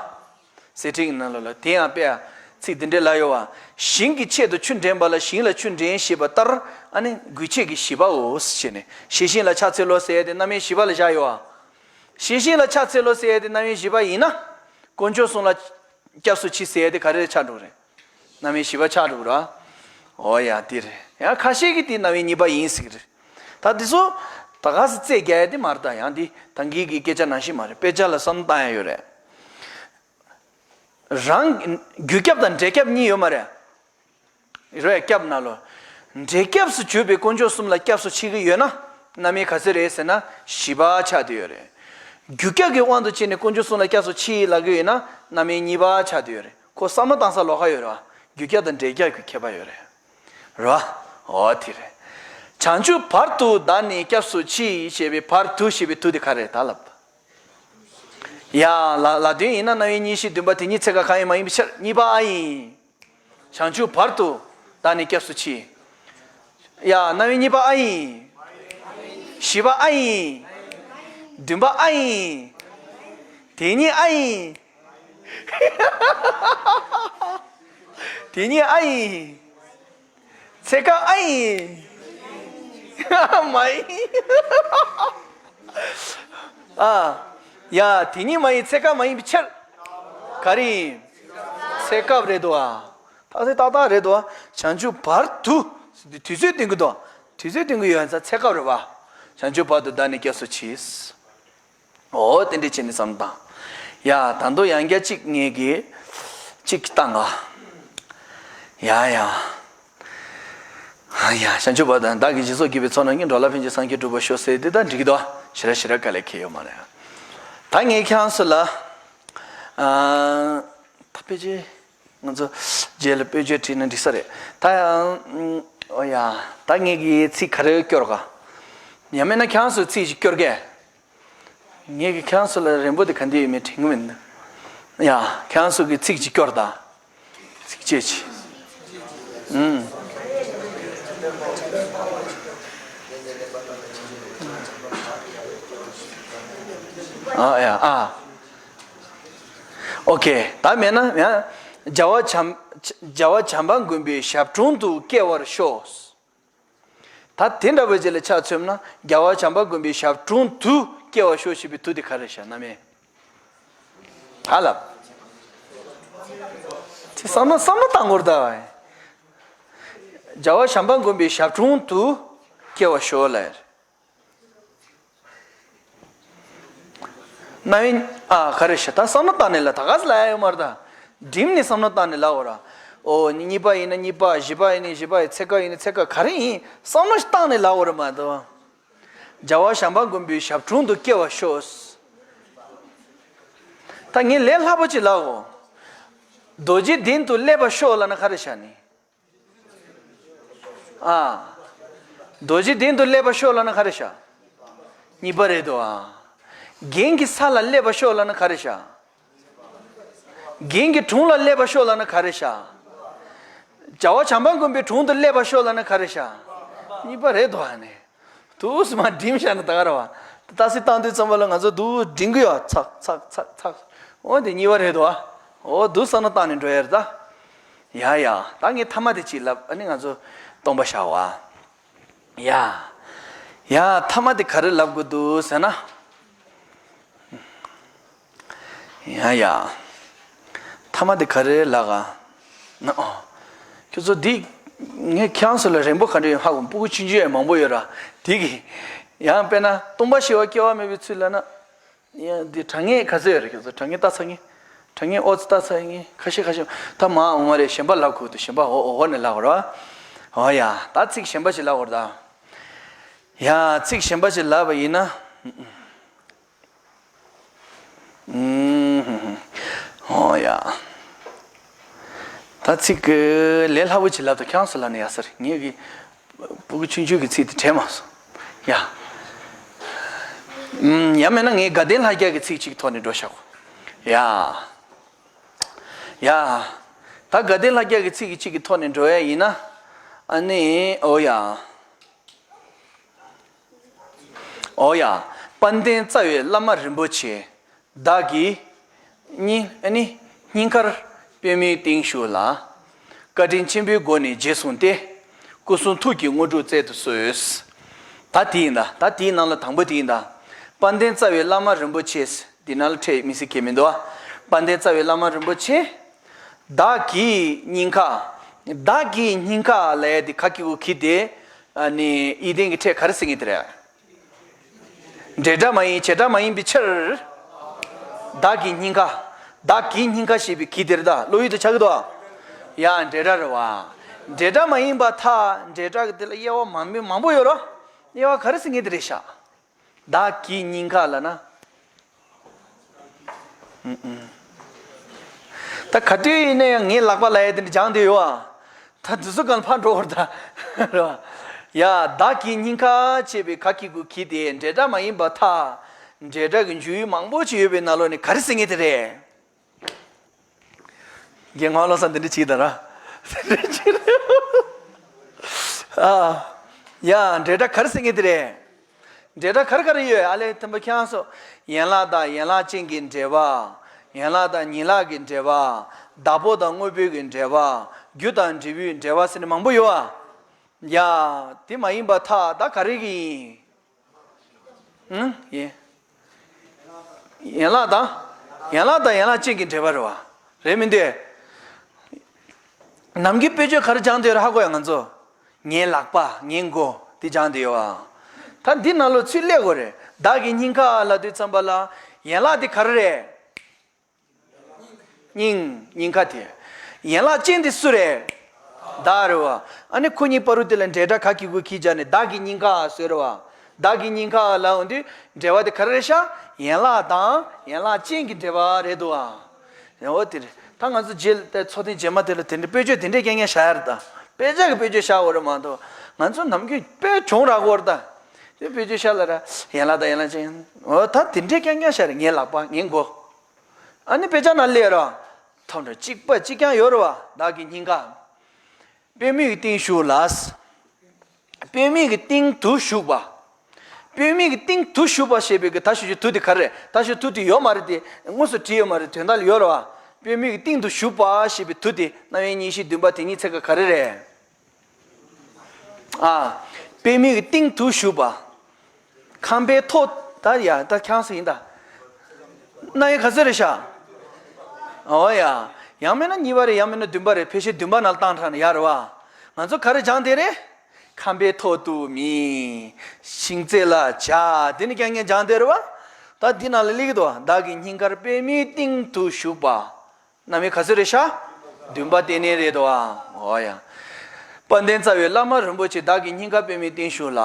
གསེར་ཕྲེང་གི་ནང་ལོགས་ལ། དེ་ཡང་དཔེ་ཡང་ཚིག་འདི་འདྲའི་ལ་ཡོད་བ། ཞིང་གི་ཆེད་དུ་ཆུ་འདྲེན་པ་ལ་ཞིང་ལ་ཆུ་འདྲེན་ཞེས་པ་ལྟར། ཨ་ནི་དགོས་ཆེད་ཀྱི་བཞི་པའོ་ཞེས་ནས། ཤེས་བཞིན་ལ་ཕྱག་འཚལ་ལོ་ཟེར་ཡ་དེ་རྣམ་དབྱེ་བཞི་པ་ལ་བཞག་ཡོད་བ། ཤེས་བཞིན་ལ་ཕྱག་འཚལ་ལོ་ཟེར་ཡ་དེ་རྣམ་དབྱེ་བཞི་པ་ཡིན་ན། དཀོན་མཆོག་གསུམ་ལ་སྐྱབས་སུ་མཆི་ཟེར་ཡ་དེ་ག་རེ་ཆགས་འགྲོ་རེད། རྣམ་དབྱེ་བཞི་པ་ཆགས་འགྲོ་ར། འོ་ཡ། དེ་རེད། ཡང་ཁ་ཤས་ཀྱིས་དེ་རྣམ་དབྱེ་གཉིས་པ་ཡིན་ཟེར་གི་རེད། ད་དེ་ཚོ་ད་ག་སེ་རྩོད་རྒྱག་ཡ་དེ་མ་རེད། ད་ཡང་དེ་ད་གིན་གྱི་སྐད་ཆ་ནང་བཞིན་མ་རེད། དཔེ་ཆ་ལ་བསམ་བློ་བཏང་ཡ་ཡོད་རེད། རང་རྒྱུ་སྐྱབས་དང་འབྲས་སྐྱབས་གཉིས་ཡོད་མ་རེད། རེད། སྐྱབས་ན་ལོ། འབྲས་སྐྱབས་སུ་གྱུར་པའི་དཀོན་མཆོག་གསུམ་ལ་སྐྱབས་སུ་མཆི་གི་ཡོད་ན། རྣམ་དབྱེ་ག་ཚོད་རེད་ཟེར་ན། བཞི་པ་ཆགས་བསྡད་ཡོད་རེད། རྒྱུ་སྐྱབས་ཀྱི་དབང་དུ་བྱས་ནས་དཀོན་མཆོག་གསུམ་ལ་སྐྱབས་སུ་མཆི་ལབ་གི་ཡོད་ན། རྣམ་དབྱེ་གཉིས་པ་ཆགས་བསྡད་ཡོད་རེད། ཁོ་བསམ་བློ་བཏང་ས་ལོགས་ཀ་ཡོད་རེད་བ། རྒྱུ་སྐྱབས་དང་འབྲས་སྐྱབས་ཀྱི་ཁྱད་པར་ཡོད་རེད། རེད་བ། འོ་དེ་རེད། བྱང་ཆུབ་བར་དུ་བདག་ནི་སྐྱབས་སུ་མཆི་ཞེས་པའི་བར་དུ་ཞེས་པའི་དུ་དེ་ག་རེད་ད་ལབ། ཡ། ལ་ལ་དོན་ཡིན་ན་རྣམ་དབྱེ་གཉིས་བཞི་བདུན་པ་དེ་ཉིད་ཚེ་སྐབས་གང་ཡང་མ་ཡིན་པའི་ཕྱིར། གཉིས་པ་ཨ་ཡིན། བྱང་ཆུབ་བར་དུ་བདག་ནི་སྐྱབས་སུ་མཆི། ཡ། རྣམ་དབྱེ་གཉིས་པ་ཨ་ཡིན། བཞི་པ་ཨ་ཡིན། བདུན་པ་ཨ་ཡིན། དེ་ཉིད་ཨ་ཡིན། དེ་གཉིས་ཨ་ཡིན། ཚེ་སྐབས་ཨ་ཡིན། མ་ཡིན། ཨ། ཡ། དེ་གཉིས་མ་ཡིན། ཚེ་སྐབས་མ་ཡིན་པའི་ཕྱིར། ག་རེ་ཡིན། ཚེ་སྐབས་རེད་དོ། ཨ། ཏག་ཏག་ཏག་རེད་དོ། བྱང་ཆུབ་བར་དུ། དུས་ཚོད་སྟོན་གྱི་འདུག་དུས་ཚོད་སྟོན་གྱི་ཡོད་ཙང་ཚེ་སྐབས་རེད་བ། བྱང་ཆུབ་བར་དུ་བདག་ནི་སྐྱབས་སུ་མཆི། ཨོ་དེ་འདྲ་བྱས་ནས་བསམ་བཏང་། ཡ། ད་དུང་ཡང་བསྐྱར་གཅིག་ངེད་ཀྱིས་གཅིག་བཏང་ང་། ཡ་ཡ། ཡ། བྱང་ཆུབ་བར་དུ་བདག་གིས་སྦྱིན་སོགས་བགྱིས་པའི་ཚོགས་རྣམས་ཀྱིས། འགྲོ་ལ་ཕན་ཕྱིར་སངས་རྒྱས་འགྲུབ་པར་ཤོག་ཟེར་དེ་ད་འགྲིག་གི་འདུག་ཞེ་དྲག་ཞེ་དྲག་དཀའ་ལས་ཁེལ་ཡོད་མ་རེད། ད་ངས་ཁྱེད་རང་ཚོ་ལ། ཨ། ད་ཕལ་ཆེར་ང་ཚོ་རྗེས་ལ་དཔེ་བརྗོད་བྲིས་ན་འགྲིག་ས་རེད། ད་ཡང་། ཨོ་ཡ། ད་ངས་ཀྱི་ཚིག་ག་རེ་སྐྱོར་ག་ཡང་མིན་ན་ཁྱེད་རང་ཚོས་ཚིག་ཅིག་སྐྱོར་གས། ངས་ཀྱི་ཁྱེད་རང་ཚོ་ལ་རན་པོ་དེ་ག་འདྲ་ཡོད་མེད་དྲན་གི་མིན། ཡ། ཁྱེད་རང་ཚོ་གི་ཚིག་ཅིག་སྐྱོར་དང་། ཚིག་བཅད་ཅིག་ཨུམ། ཨ་ཡ་ཨ། ཨོ་ཁེ། ད་མེད་ན་ཡང་། རྒྱལ་བ་བྱམས། རྒྱལ་བ་བྱམས་པ་མགོན་པོའི་ཞབས་དྲུང་དུ་སྐྱེ་བར་ཤོག་ད་དེ་འདྲ་བའི་རྗེས་ལ་ཆ་མཚོན་ན། རྒྱལ་བ་བྱམས་པ་མགོན་པོའི་ཞབས་དྲུང་དུ་སྐྱེ་བར་ཤོག་ཞེས་པའི་དུ་དེ་ག་རེ་བྱ་ན་མེད། ཧ་ལབ། དེ་བསམ་བློ་བསམ་བློ་བཏང་དགོས་རེད་ད། རྒྱལ་བ་བྱམས་པ་མགོན་པོའི་ཞབས་དྲུང་དུ་སྐྱེ་བར་ཤོག་ལབ། རྣམ་དབྱེ། ཨ། ག་རེ་བྱ། ད་བསམ་བློ་བཏང་ནས་ལབ། ད་ག་ས་ལབ་ཡ་ཡོད་མ་རེད་ད། བསྒྲིམས་ནས་བསམ་བློ་བཏང་ནས་ལབ་དགོས་ར། ཨོ། གཉིས་པ་ཡིན་ན་གཉིས་པ། བཞི་པ་ཡིན་ན་བཞི་པ། ཚེ་སྐབས་ཡིན་ན་ཚེ་སྐབས། ག་རེ་ཡིན་བསམ་བློ་ཞིག་བཏང་ནས་ལབ་དགོས་རེད་མ་གཏོགས། རྒྱལ་བ་བྱམས་པ་མགོན་པོའི་ཞབས་དྲུང་དུ་སྐྱེ་བར་ཤོག་ད་ངས་ལས་སླ་པོ་ཅིག་ལབ་གོ། རྡོ་རྗེ་གདན་དུ་སླེབས་པར་ཤོག་ལབ་ན་ག་རེ་བྱ་ནི། ཨ། རྡོ་རྗེ་གདན་དུ་སླེབས་པར་ཤོག་ལབ་ན་ག་རེ་བྱ། གཉིས་པ་རེད་དོ། ཨ། རྒྱན་གྱི་ས་ལ་སླེབས་པར་ཤོག་ལབ་ན་ག་རེ་བྱ། རྒྱན་གྱི་དྲུང་ལ་སླེབས་པར་ཤོག་ལབ་ན་ག་རེ་བྱ། རྒྱལ་བ་བྱམས་པ་མགོན་པོའི་དྲུང་དུ་སླེབས་པར་ཤོག་ལབ་ན་ག་རེ་བྱ། གཉིས་པ་རེད་དོ། ཨ་ནི། དུས་མ་བསྒྲིམས་བཞག་ན་ད་ག་རེད་བ། ཏག་ཏག་བཏང་དུས་ཙམ་པ་ལ་ང་ཚོ་དུ་བསྒྲིམ་གི་ཡོད། ཚག་ཚག་ཚག་ཚག་འོ་དེ་གཉིས་པ་རེད་དོ། ཨ། འོ་དུ་བསམ་བློ་བཏང་ནས་འགྲོ་ཡ་རེད་ད། ཡ་ཡ། ད་ངས་ཐ་མ་དེ་ཅིག་ལབ། ཨ་ནི་ང་ཚོ་སྟོང་པ་བཞག་པ། ཡ། ཡ། ཐ་མ་དེ་ག་རེ་ལབ་དགོས་འདུག་ཟེར་ན། ཡ་ཡ། ཐ་མ་དེ་ག་རེ་ལབ་ག་ན། ཨོ། ཁྱོད་ཚོ་འདི། ངས་ཁྱེད་རང་ཚོ་ལ་རན་པོ་ག་འདྲ་ཡོད་ཧ་གོ། སྤུ་གུ་ཆུང་ཆུང་ཡང་མང་པོ་ཡོད་ར། དེ་གི། ཡང་དཔེར་ན་སྟོང་པ་ཞི་བ་སྐྱེ་བ་མེད་པའི་ཚུལ་ལབ་ན། ཡང་འདི་དྲང་ངེས་ག་ཚོད་ཡོད་རེད། ཁྱོད་ཚོ་དྲང་ངེས་ལྟ་ཚར་ངེས། དྲང་ངེས་ཨོ་ཙི་ལྟ་ཚར་ངེས། ཁ་ཤས་ཁ་ཤས་ད་མ་འོ་མ་རེད། གཞན་པ་ལབ་དགོས་འདུག་གཞན་པ་འོ་འོ་འོ་ནས་ལབ་དགོས་ར། འོ་ཡ། ད་ཚིག་གཞན་པ་ཞིག་ལབ་དགོས་རེད་ད། ཡ། ཚིག་གཞན་པ་ཞིག་ལབ་པ་ཡིན་ན། ཨུམ། ཨོ་ཡ། ད་ཚིག་གི་ལས་སླ་བོ་ཅིག་ལབ་དང་ཁྱེད་རང་ཚོ་ལབ་ན་ཡག་ས་རེད། ངས་གི་སྤུ་གུ་ཆུང་ཆུང་གི་ཚིག་དེ་དྲན་མ་སོང་། ཡ། ཨུམ། ཡང་མིན་ན་ངས་དགའ་ལྡན་ལྷ་རྒྱལ་གི་ཚིག་ཅིག་ཐོག་ནས་འགྲོ་བཞག་གོ། ཡ། ཡ། ད་དགའ་ལྡན་ལྷ་རྒྱལ་གི་ཚིག་གཅིག་གི་ཐོག་ནས་འགྲོ་ཡ་ཡིན་ན། ཨ་ནི་ཨོ་ཡ། ཨོ་ཡ། དཔལ་ལྡན་རྩ་བའི་བླ་མ་རིན་པོ་ཆེ། བདག་གིས་སྙིང་ཨ་ནི་སྙིང་ཁར་པདྨའི་སྟེང་བཞུགས་ལ། བཀའ་དྲིན་ཆེན་པོའི་སྒོ་ནས་རྗེས་བཟུང་སྟེ། སྐུ་གསུང་ཐུགས་ཀྱི་དངོས་གྲུབ་སྩལ་དུ་གསོལ། ད་དེ་ཡིན་ད། ད་དེའི་ནང་ལ་དང་པོ་དེ་ཡིན་ད། དཔལ་ལྡན་རྩ་བའི་བླ་མ་རིན་པོ་ཆེ། འདི་ནང་ལ་ཕྲད་མི་སྲིད་ཁེལ་མི་འདུག་ཨ། དཔལ་ལྡན་རྩ་བའི་བླ་མ་རིན་པོ་ཆེ། བདག་གི་སྙིང་ཁ། བདག་གི་སྙིང་ཁ་ལབ་ཡ་དེ་ག་གི་གུ་གི་དེ། ཨ་ནི་ཡིད་བརྟན་གྱི་ཕྲད་ག་རེ་ཟེར་ངེས་དེ་རེད། འབྲེལ་སྒྲ་མ་ཡིན་བྱེད་སྒྲ་མ་ཡིན་པའི་ཕྱིར། བདག་གི་སྙིང་ཁ། བདག་གི་སྙིང་ཁ་ཞེས་པའི་གི་དེ་རེད་ད། བློ་ཡུལ་དུ་ཆགས་ཀྱི་འདུག་ཨ། ཡ། འབྲེལ་སྒྲ་རེད་བ། འབྲེལ་སྒྲ་མ་ཡིན་པར་ཐལ། འབྲེལ་སྒྲ་གི་དེ་ལ་དབྱེ་བ་མང་པོ་མང་པོ་ཡོད་རོ། དབྱེ་བ་ག་རེ་ཟེར་ངེས་དེ་རེད་ཤག་བདག་གི་སྙིང་ཁ་ལབ་ན། ཨུམ་ཨུམ། ད་ག་དུས་ཡིན་ན་ཡང་ངའི་ལག་པ་ལ་ཡ་དེ་འདྲ་སྦྱངས་བསྡད་ཡོད་ཨ། ད་དུས་ཚོད་གང་ལ་ཕར་འགྲོ་བར་ད། རེད་བ། ཡ། བདག་གི་སྙིང་ཁ་ཅེས་པའི་ག་གི་གུ་གི་དེ་འབྲེལ་སྒྲ་མ་ཡིན་པར་ཐལ། འབྲེལ་སྒྲ་གི་འཇུག་ཡུལ་མང་པོ་ཅིག་ཡོད་པའི་ནང་ལོགས་ནས་ག་རེ་ཟེར་ངེས་དེ་རེད། རྒན་ངག་བློ་བཟང་འདི་འདྲ་བྱེད་ད་ར། འདི་འདྲ་བྱེད་ར། ཨ། ཡ། འབྲེལ་སྒྲ་ག་རེ་ཟེར་ངེས་དེ་རེད། འབྲེལ་སྒྲ་ག་རེ་ག་རེ་ཡོད། ཨ་ལས་དམ་པ་ཁྱེད་རང་ཚོ། ཡན་ལག་དང་ཡན་ལག་ཅན་གྱི་འབྲེལ་བ། ཡན་ལག་དང་ཉིང་ལག་གི་འབྲེལ་བ། བདག་པོ་དང་དངོས་པོའི་གི་འབྲེལ་བ། རྒྱུ་དང་འབྲས་བུའི་འབྲེལ་བ་ཟེར་ནས་མང་པོ་ཡོད་ཨ། ཡ། དེ་མ་ཡིན་པ་ཐ་ད་ག་རེ་གི་ཡིན། ཨང་། ཡིན། ཡན་ལག་དང་། ཡན་ལག་དང་ཡན་ལག་ཅན་གྱི་འབྲེལ་བ་རེད་བ། རེད་མི་འདུག་ནམ་རྒྱུན་དཔེ་བརྗོད་ག་རེ་སྦྱངས་བསྡད་ཡོད་རེད་ཧ་གོ་ཡ་ང་ཚོ། ངའི་ལག་པ་ངའི་མགོ་དེ་སྦྱངས་བསྡད་ཡོད་བ། ད་འདི་ནང་ལོགས་ཚུར་སླེབས་དགོས་རེད། བདག་གི་སྙིང་ཁ་ལབ་དུས་ཙམ་པ་ལ། ཡན་ལག་དེ་ག་རེ་རེད། སྙིང་། སྙིང་ཁ་དེ། ཡན་ལག་ཅན་དེ་སུ་རེད། བདག་རེད་བ། ཨ་ནི་ཁོ་གཉིས་བར་དུ་དེ་ལ་འབྲེལ་སྒྲ་ག་གི་གུ་གིས་སྦྱར་ནས་བདག་གི་སྙིང་ཁ་ཟེར་བ། བདག་གི་སྙིང་ཁ་ལབ་འོང་དུས་འབྲེལ་བ་དེ་ག་རེ་རེད་ཤག་ཡན་ལག་དང་ཡན་ལག་ཅན་གྱི་འབྲེལ་བ་རེད་འདུག་བ། འོ་དེ་རེད། ད་ང་ཚོ་རྗེས་ལ་ཚོགས་ཐེངས་རྗེས་མ་དེ་ལ་དེ་འདྲའི་དཔེ་བརྗོད་དེ་འདྲའི་རྐྱང་རྐྱང་བཞག་ཡ་རེད་ད། དཔེ་ཆ་གི་དཔེ་བརྗོད་བཞག་འོ་རེད་མ་གཏོགས། ང་ཚོ་ནམ་རྒྱུན་དཔེ་བྱུང་རག་གོ་རེད་ད། དེ་དཔེ་བརྗོད་བཞག་ལ་ར། ཡན་ལག་དང་ཡན་ལག་ཅན། འོ་ད་དེ་འདྲའི་རྐྱང་རྐྱང་བཞག་རེད། ངའི་ལག་པ་ངའི་མགོ། ཨ་ནི་དཔེ་ཆ་ན་སླེབས་ར། ཐོབ་འདྲ་གཅིག་པ་གཅིག་རྐྱང་ཡོད་རེད་བ། བདག་གི་སྙིང་ཁ། པུས་མོའི་གི་སྟེང་བཞུགས་ལ། པུས་མོའི་གི་སྟེང་དུ་བཞུགས་པ། པུས་མོའི་གི་སྟེང་དུ་བཞུགས་པ་ཞེས་པའི་གི་ད་ཞུ་རྒྱུ་དུ་དེ་ག་རེ་རེད། ད་ཞུ་དུ་དེ་ཡོད་མ་རེད་དེ། དངོས་སུ་བྲིས་ཡོད་མ་རེད། དོན་དག་ལ་ཡོད་རེད་བ། པུས་མོའི་གི་སྟེང་དུ་བཞུགས་པ་ཞེས་པའི་དུ་དེ་རྣམ་དབྱེ་གཉིས་བཞི་བདུན་པ་དེ་གཉིས་ཚེ་ག་ག་རེ་རེད། ཨ། པུས་མོའི་གི་སྟེང་དུ་བཞུགས་པ། ཁང་པའི་ཐོག་ད་ཡ་ད་ཁྱང་སུ་ཡིན་ད། རྣམ་དབྱེ་ག་ཚོད་རེད་ཤག་འོ་ཡ། ཡང་མིན་ན་གཉིས་པ་རེད། ཡང་མིན་ན་བདུན་པ་རེད། ཕལ་ཆེར་བདུན་པ་ནང་ལ་བཏང་དྲགས་ན་ཡག་རེད་བ། ང་ཚོ་ག་རེ་སྦྱངས་བསྡད་རེད། ཁང་པའི་ཐོག་ཏུ་མི། ཤིང་རྩེ་ལ་བྱ། དེ་ནི་རྐྱང་རྐྱང་སྦྱངས་བསྡད་རེད་བ། ད་འདི་ནང་ལ་སླེབས་ཀྱི་འདུག་བ། བདག་གི་སྙིང་ཁར་པུས་མོའི་སྟེང་དུ་བཞུགས་པ། རྣམ་དབྱེ་ག་ཚོད་རེད་ཤག་བདུན་པ་དེ་ནས་རེད་དོ། འོ་ཡ། དཔལ་ལྡན་རྩ་བའི་བླ་མ་རིན་པོ་ཆེ་བདག་གི་སྙིང་ཁ་པུས་མོའི་སྟེང་བཞུགས་ལ།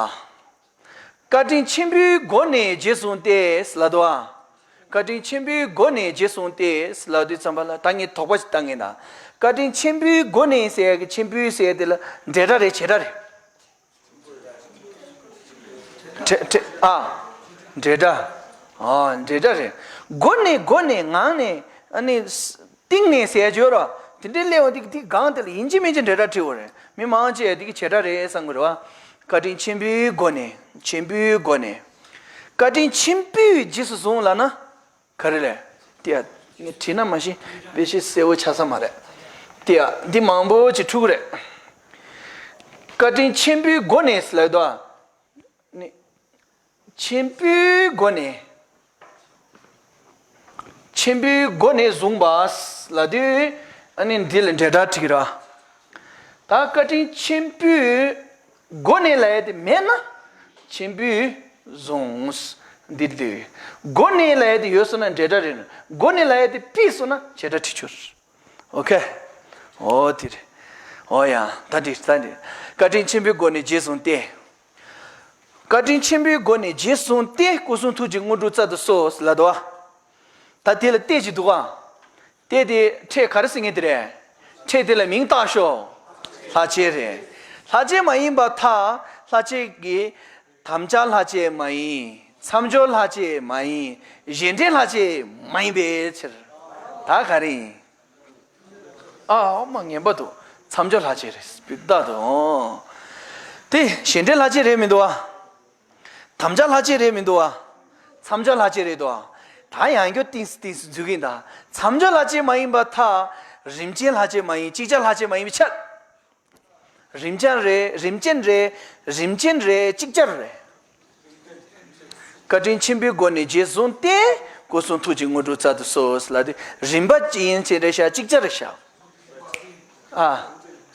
བཀའ་དྲིན་ཆེན་པོའི་སྒོ་ནས་རྗེས་བཟུང་སྟེ་ལབ་དོ། བཀའ་དྲིན་ཆེན་པོའི་སྒོ་ནས་རྗེས་བཟུང་སྟེ་ལབ་དུས་ཙམ་པ་ལ་ད་ངས་དོགས་པ་ཞིག་བཏང་ངེས་ད། བཀའ་དྲིན་ཆེན་པོའི་སྒོ་ནས་ཟེར་ཡ་གི་ཆེན་པོའི་ཟེར་ཡ་དེ་ལ་འབྲེལ་སྒྲ་རེད་བྱེད་སྒྲ་རེད། ཁྲེ་ཁྲེ་ཨ། འབྲེལ་སྒྲ། ཨ་འབྲེལ་སྒྲ་རེད། སྒོ་ནས་སྒོ་ནས་ངང་ནས་ཨ་ནི་སྟེང་ནས་ཟེར་ཡ་ཅིག་ཡོད་ར། དེ་འདྲའི་སླེབས་འོང་དེ་དེ་གང་དེ་ལ་ཡིན་གཅིག་མིན་གཅིག་འབྲེལ་སྒྲ་འབྲི་དགོས་རེད། མི་མང་ཆེ་བ་དེ་གི་བྱེད་སྒྲ་རེད་བསམ་གི་རེད་བ། བཀའ་དྲིན་ཆེན་པོའི་སྒོ་ནས་ཆེན་པོའི་སྒོ་ནས། བཀའ་དྲིན་ཆེན་པོས་རྗེས་སུ་བཟུང་ལབ་ན། ག་རེ་རེད། དེ་ཡ། ངས་བྲིས་ན་མ་གཞི་དཔེ་ཆ་གསལ་བོ་ཆགས་ས་མ་རེད། དེ་ཡ། འདི་མང་པོ་ཅིག་འཁྲུག་རེད། བཀའ་དྲིན་ཆེན་པོའི་སྒོ་ནས་ལབ་དོ། ནི། ཆེན་པོའི་སྒོ་ནས། ཆེན་པོའི་སྒོ་ནས་བཟུང་བ་ལབ་དུས། ཨ་ནི་འདི་ལ་འབྲེལ་སྒྲ་བྲིས་ར། ད་བཀའ་དྲིན་ཆེན་པོའི་སྒོ་ནས་ལབ་ཡ་དེ་མེད་ན། ཆེན་པོས་བཟུང་། འདི་དེ། སྒོ་ནས་ལབ་ཡ་དེ་ཡོད་སོང་ན་འབྲེལ་སྒྲ་རེད། སྒོ་ནས་ལབ་ཡ་དེ་ཕུད་སོང་ན་བྱེད་སྒྲ་བྲིས་ཆོག་ཨོ་ཁེ། ཨོ་དེ་རེད། ཨོ་ཡ། ད་དེ་ད་དེ། བཀའ་དྲིན་ཆེན་པོའི་སྒོ་ནས་རྗེས་བཟུང་སྟེ། བཀའ་དྲིན་ཆེན་པོའི་སྒོ་ནས་རྗེས་བཟུང་སྟེ་སྐུ་གསུང་ཐུགས་ཀྱི་དངོས་གྲུབ་སྩལ་དུ་གསོལ་ལབ་དོ། ད་དེ་ལ་ཏེ་ཅིག་འདུག་ག་ཏེ་དེ་ཕྲད་ག་རེ་ཟེར་ངེས་དེ་རེད། ཕྲད་དེ་ལ་མིང་བཏགས་ཤོག་ལྷག་བཅས་རེད། ལྷག་བཅས་མ་ཡིན་པར་ཐལ། ལྷག་བཅས་ཀྱི། དམ་བཅའ་ལྷག་བཅས་མ་ཡིན། མཚམས་སྦྱོར་ལྷག་བཅས་མ་ཡིན། གཞན་འབྲེལ་ལྷག་བཅས་མ་ཡིན་པའི་ཕྱིར། ད་ག་རེ་ཡིན། ཨ་མ་ངན་པ་འདུག་མཚམས་སྦྱོར་ལྷག་བཅས་རེད་སྤུས་དག་འདུག་དེ་གཞན་འབྲེལ་ལྷག་བཅས་རེད་མི་འདུག་ཨ། དམ་བཅའ་ལྷག་བཅས་རེད་མི་འདུག་ཨ། མཚམས་སྦྱོར་ལྷག་བཅས་རེད་འདུག་ཨ། ད་ཡང་བསྐྱར་ཏིང་སི་ཏིང་སི་འཛུལ་གིན་ད། མཚམས་སྦྱོར་ལྷག་བཅས་མ་ཡིན་པར་ཐལ། རིམ་ཅན་ལྷག་བཅས་མ་ཡིན། ཅིག་ཅར་ལྷག་བཅས་མ་ཡིན་པའི་ཕྱིར། རིམ་ཅན་རེད། རིམ་ཅན་རེད། རིམ་ཅན་རེད། ཅིག་ཅར་རེད། བཀའ་དྲིན་ཆེན་པོའི་སྒོ་ནས་རྗེས་བཟུང་སྟེ། སྐུ་གསུང་ཐུགས་ཀྱི་དངོས་གྲུབ་སྩལ་དུ་གསོལ་ལབ་དུས་རིམ་པ་ཅི་ཡིན་ཅི་རེད་ཤག་ཅིག་ཅར་རེད་ཤག་ཨ།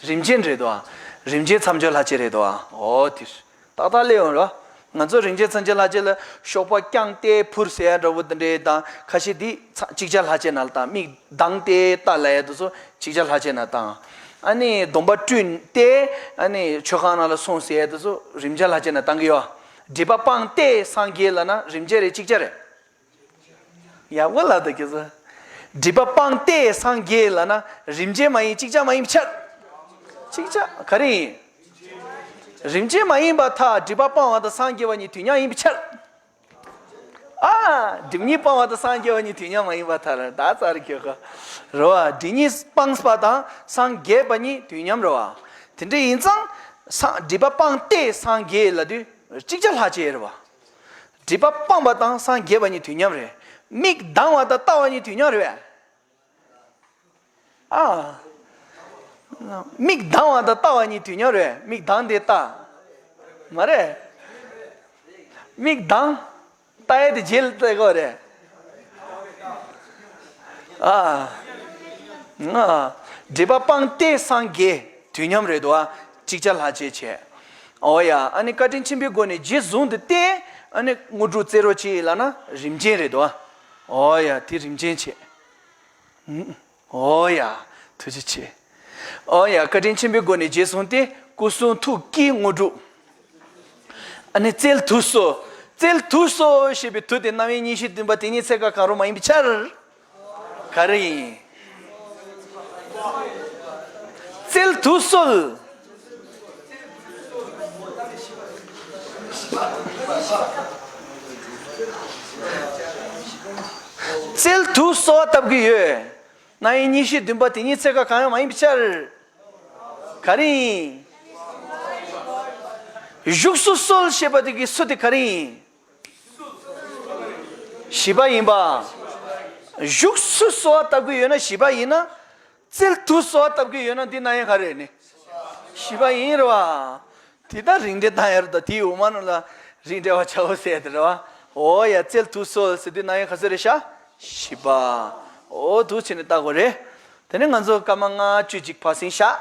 རིམ་ཅན་རེད་དོ། རིམ་ཅན་མཚམས་སྦྱོར་ལྷག་བཅས་རེད་དོ། འོ་དེ། ཏག་ཏག་སླེབས་ཡོང་རོ། ང་ཚོ་རིམ་ཅན་མཚམས་སྦྱོར་ལྷག་བཅས་ལ་གཤོག་པ་བརྐྱངས་ཏེ་འཕུར་ཟེར་ཡ་འདྲ་བོ་དེ་འདྲས་དང་ཁ་ཤས་འདི་ཚ་ཅིག་ཅར་ལྷག་བཅས་ནང་ལ་དང་མིག་གདངས་ཏེ་ལྟ་ལབ་ཡ་དེ་ཚོ་ཅིག་ཅར་ལྷག་བཅས་ནང་དང་། ཨ་ནི་གདོང་པ་བཀྲུས་ཏེ་ཨ་ནི་མཆོད་ཁང་ནང་ལ་སོང་ཟེར་ཡ་དེ་ཚོ་རིམ་ཅར་ལྷག་བཅས་ནང་བཏང་གི་ཡོད། སྒྲིབ་པ་སྤངས་ཏེ་སངས་རྒྱས་ལབ་ན་རིམ་ཅན་རེད་ཅིག་ཅར་རེད། ཡག་པོ་ལབ་འདུག་ཁྱེད་ཚོ། སྒྲིབ་པ་སྤངས་ཏེ་སངས་རྒྱས་ལབ་ན་རིམ་ཅན་མ་ཡིན་ཅིག་ཅར་མ་ཡིན་པའི་ཕྱིར། ཅིག་ཅར་ག་རེ་ཡིན། རིམ་ཅན་མ་ཡིན་པར་ཐལ། སྒྲིབ་པ་སྤངས་པ་དང་སངས་རྒྱས་པ་གཉིས་དུས་མཉམ་ཡིན་པའི་ཕྱིར། ཨ། སྒྲིབ་གཉིས་སྤངས་པ་དང་སངས་རྒྱས་པ་གཉིས་དུས་མཉམ་མ་ཡིན་པར་ཐལ། ད་ཚར་གི་གོ། རེད་བ། སྒྲིབ་གཉིས་སྤངས་པ་དང་སངས་རྒྱས་པ་གཉིས་དུས་མཉམ་རེད་བ། དེ་འདྲ་ཡིན་ཙང་། སངས་སྒྲིབ་པ་སྤངས་ཏེ་སངས་རྒྱས་ལབ་དུས་ཅིག་ཅར་ལྷག་བཅས་རེད་བ། སྒྲིབ་པ་སྤངས་པ་དང་སངས་རྒྱས་པ་གཉིས་དུས་མཉམ་རེད། མིག་གདངས་པ་དང་ལྟ་བ་གཉིས་དུས་མཉམ་རེད་ ཨ། མིག་གདངས་པ་དང་ལྟ་བ་གཉིས་དུས་མཉམ་རེད། མིག་གདངས་ཏེ་ལྟ། མ་རེད། མིག་གདངས། ལྟ་ཡས་དེ་རྗེས་ལ་ལྟ་དགོས་རེད། ཨ། ང་། སྒྲིབ་པ་སྤངས་ཏེ་སངས་རྒྱས་དུས་མཉམ་རེད་འདུག་ཨ། ཅིག་ཅར་ལྷག་བཅས་བྱས། ཨོ་ཡ། ཨ་ནི་བཀའ་དྲིན་ཆེན་པོའི་སྒོ་ནས་རྗེས་བཟུང་དུ་བསྟན། ཨ་ནི་དངོས་གྲུབ་སྩལ་རོགས་གྱིས་ལབ་ན་རིམ་ཅན་རེད་འདུག་ཨ། ཨོ་ཡ། དེ་རིམ་ཅན་བྱས། ཨོ་ཡ། ཐུགས་རྗེ་ཆེ། ཨོ་ཡ། བཀའ་དྲིན་ཆེན་པོའི་སྒོ་ནས་རྗེས་བཟུང་སྟེ་སྐུ་གསུང་ཐུགས་ཀྱི་དངོས་གྲུབ། ཨ་ནི་བཙལ་དུ་གསོལ། བཙལ་དུ་གསོལ་ཞེས་པའི་དུ་དེ་རྣམ་དབྱེ་གཉིས་བཞི་བདུན་པ་དེ་ཉིད་ཚེ་ག་གང་རུང་མ་ཡིན་པའི་ཕྱིར། ག་རེ་ཡིན། བཙལ་དུ་གསོལ། བཙལ་དུ་གསོལ་བ་བཏབ་ཀྱི་ཡོད། རྣམ་དབྱེ་གཉིས་བཞི་བདུན་པ་དེ་ཉིད་ཚེ་ག་གང་ཡང་མ་ཡིན་པའི་ཕྱིར། ག་རེ་ཡིན། བཞུགས་སུ་གསོལ་ཞེས་པ་དེ་གི་སུ་དེ་ག་རེ་ཡིན། བཞི་པ་ཡིན་པ། བཞུགས་སུ་གསོལ་བ་བཏབ་ཀྱི་ཡོད་ན་བཞི་པ་ཡིན་ན། བཙལ་དུ་གསོལ་བ་བཏབ་ཀྱི་ཡོད་ན་འདི་རྣམ་དབྱེ་ག་རེ་ནི། བཞི་པ་ཡིན་རེད་བ། དེ་ད་རིགས་འགྲེ་བཏང་ཡ་རེད། ད་དེའི་འོག་མ་ནང་ལ་རིགས་འགྲེ་བ་བྱའོ་ཟེར་དེ་རེད་བ། ཨོ་ཡ། བཙལ་དུ་གསོལ་ཟེར་དུས་རྣམ་དབྱེ་ག་ཚོད་རེད་ཤག་བཞི་པ། ཨོ་འདུག་བྱས་ནས་བལྟ་དགོས་རེད། དེ་ནས་ང་ཚོ་སྐར་མ་ལྔ་བཅུ་ཅིག་ཕར་ཟིན་བཞག་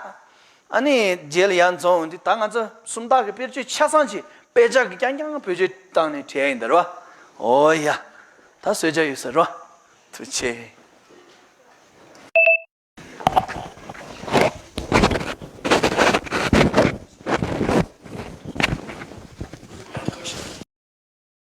ཨ་ནི་རྗེས་ལ་ཡར་འཛོམས་འོང་དུས་ད་ང་ཚོ་སུམ་རྟགས་ཀྱི་དཔེར་བརྗོད་ཆ་ཚང་ཅིག་དཔེ་ཆ་གི་རྐྱང་རྐྱང་བེད་སྤྱོད་བཏང་ནས་བྲིས་ཡ་ཡིན་ད་རེད་བ། ཨོ་ཡ། ད་བཟོད་བྱ་ཡོད་ས་རེད་བ། ཐུགས་རྗེ་ཆེ།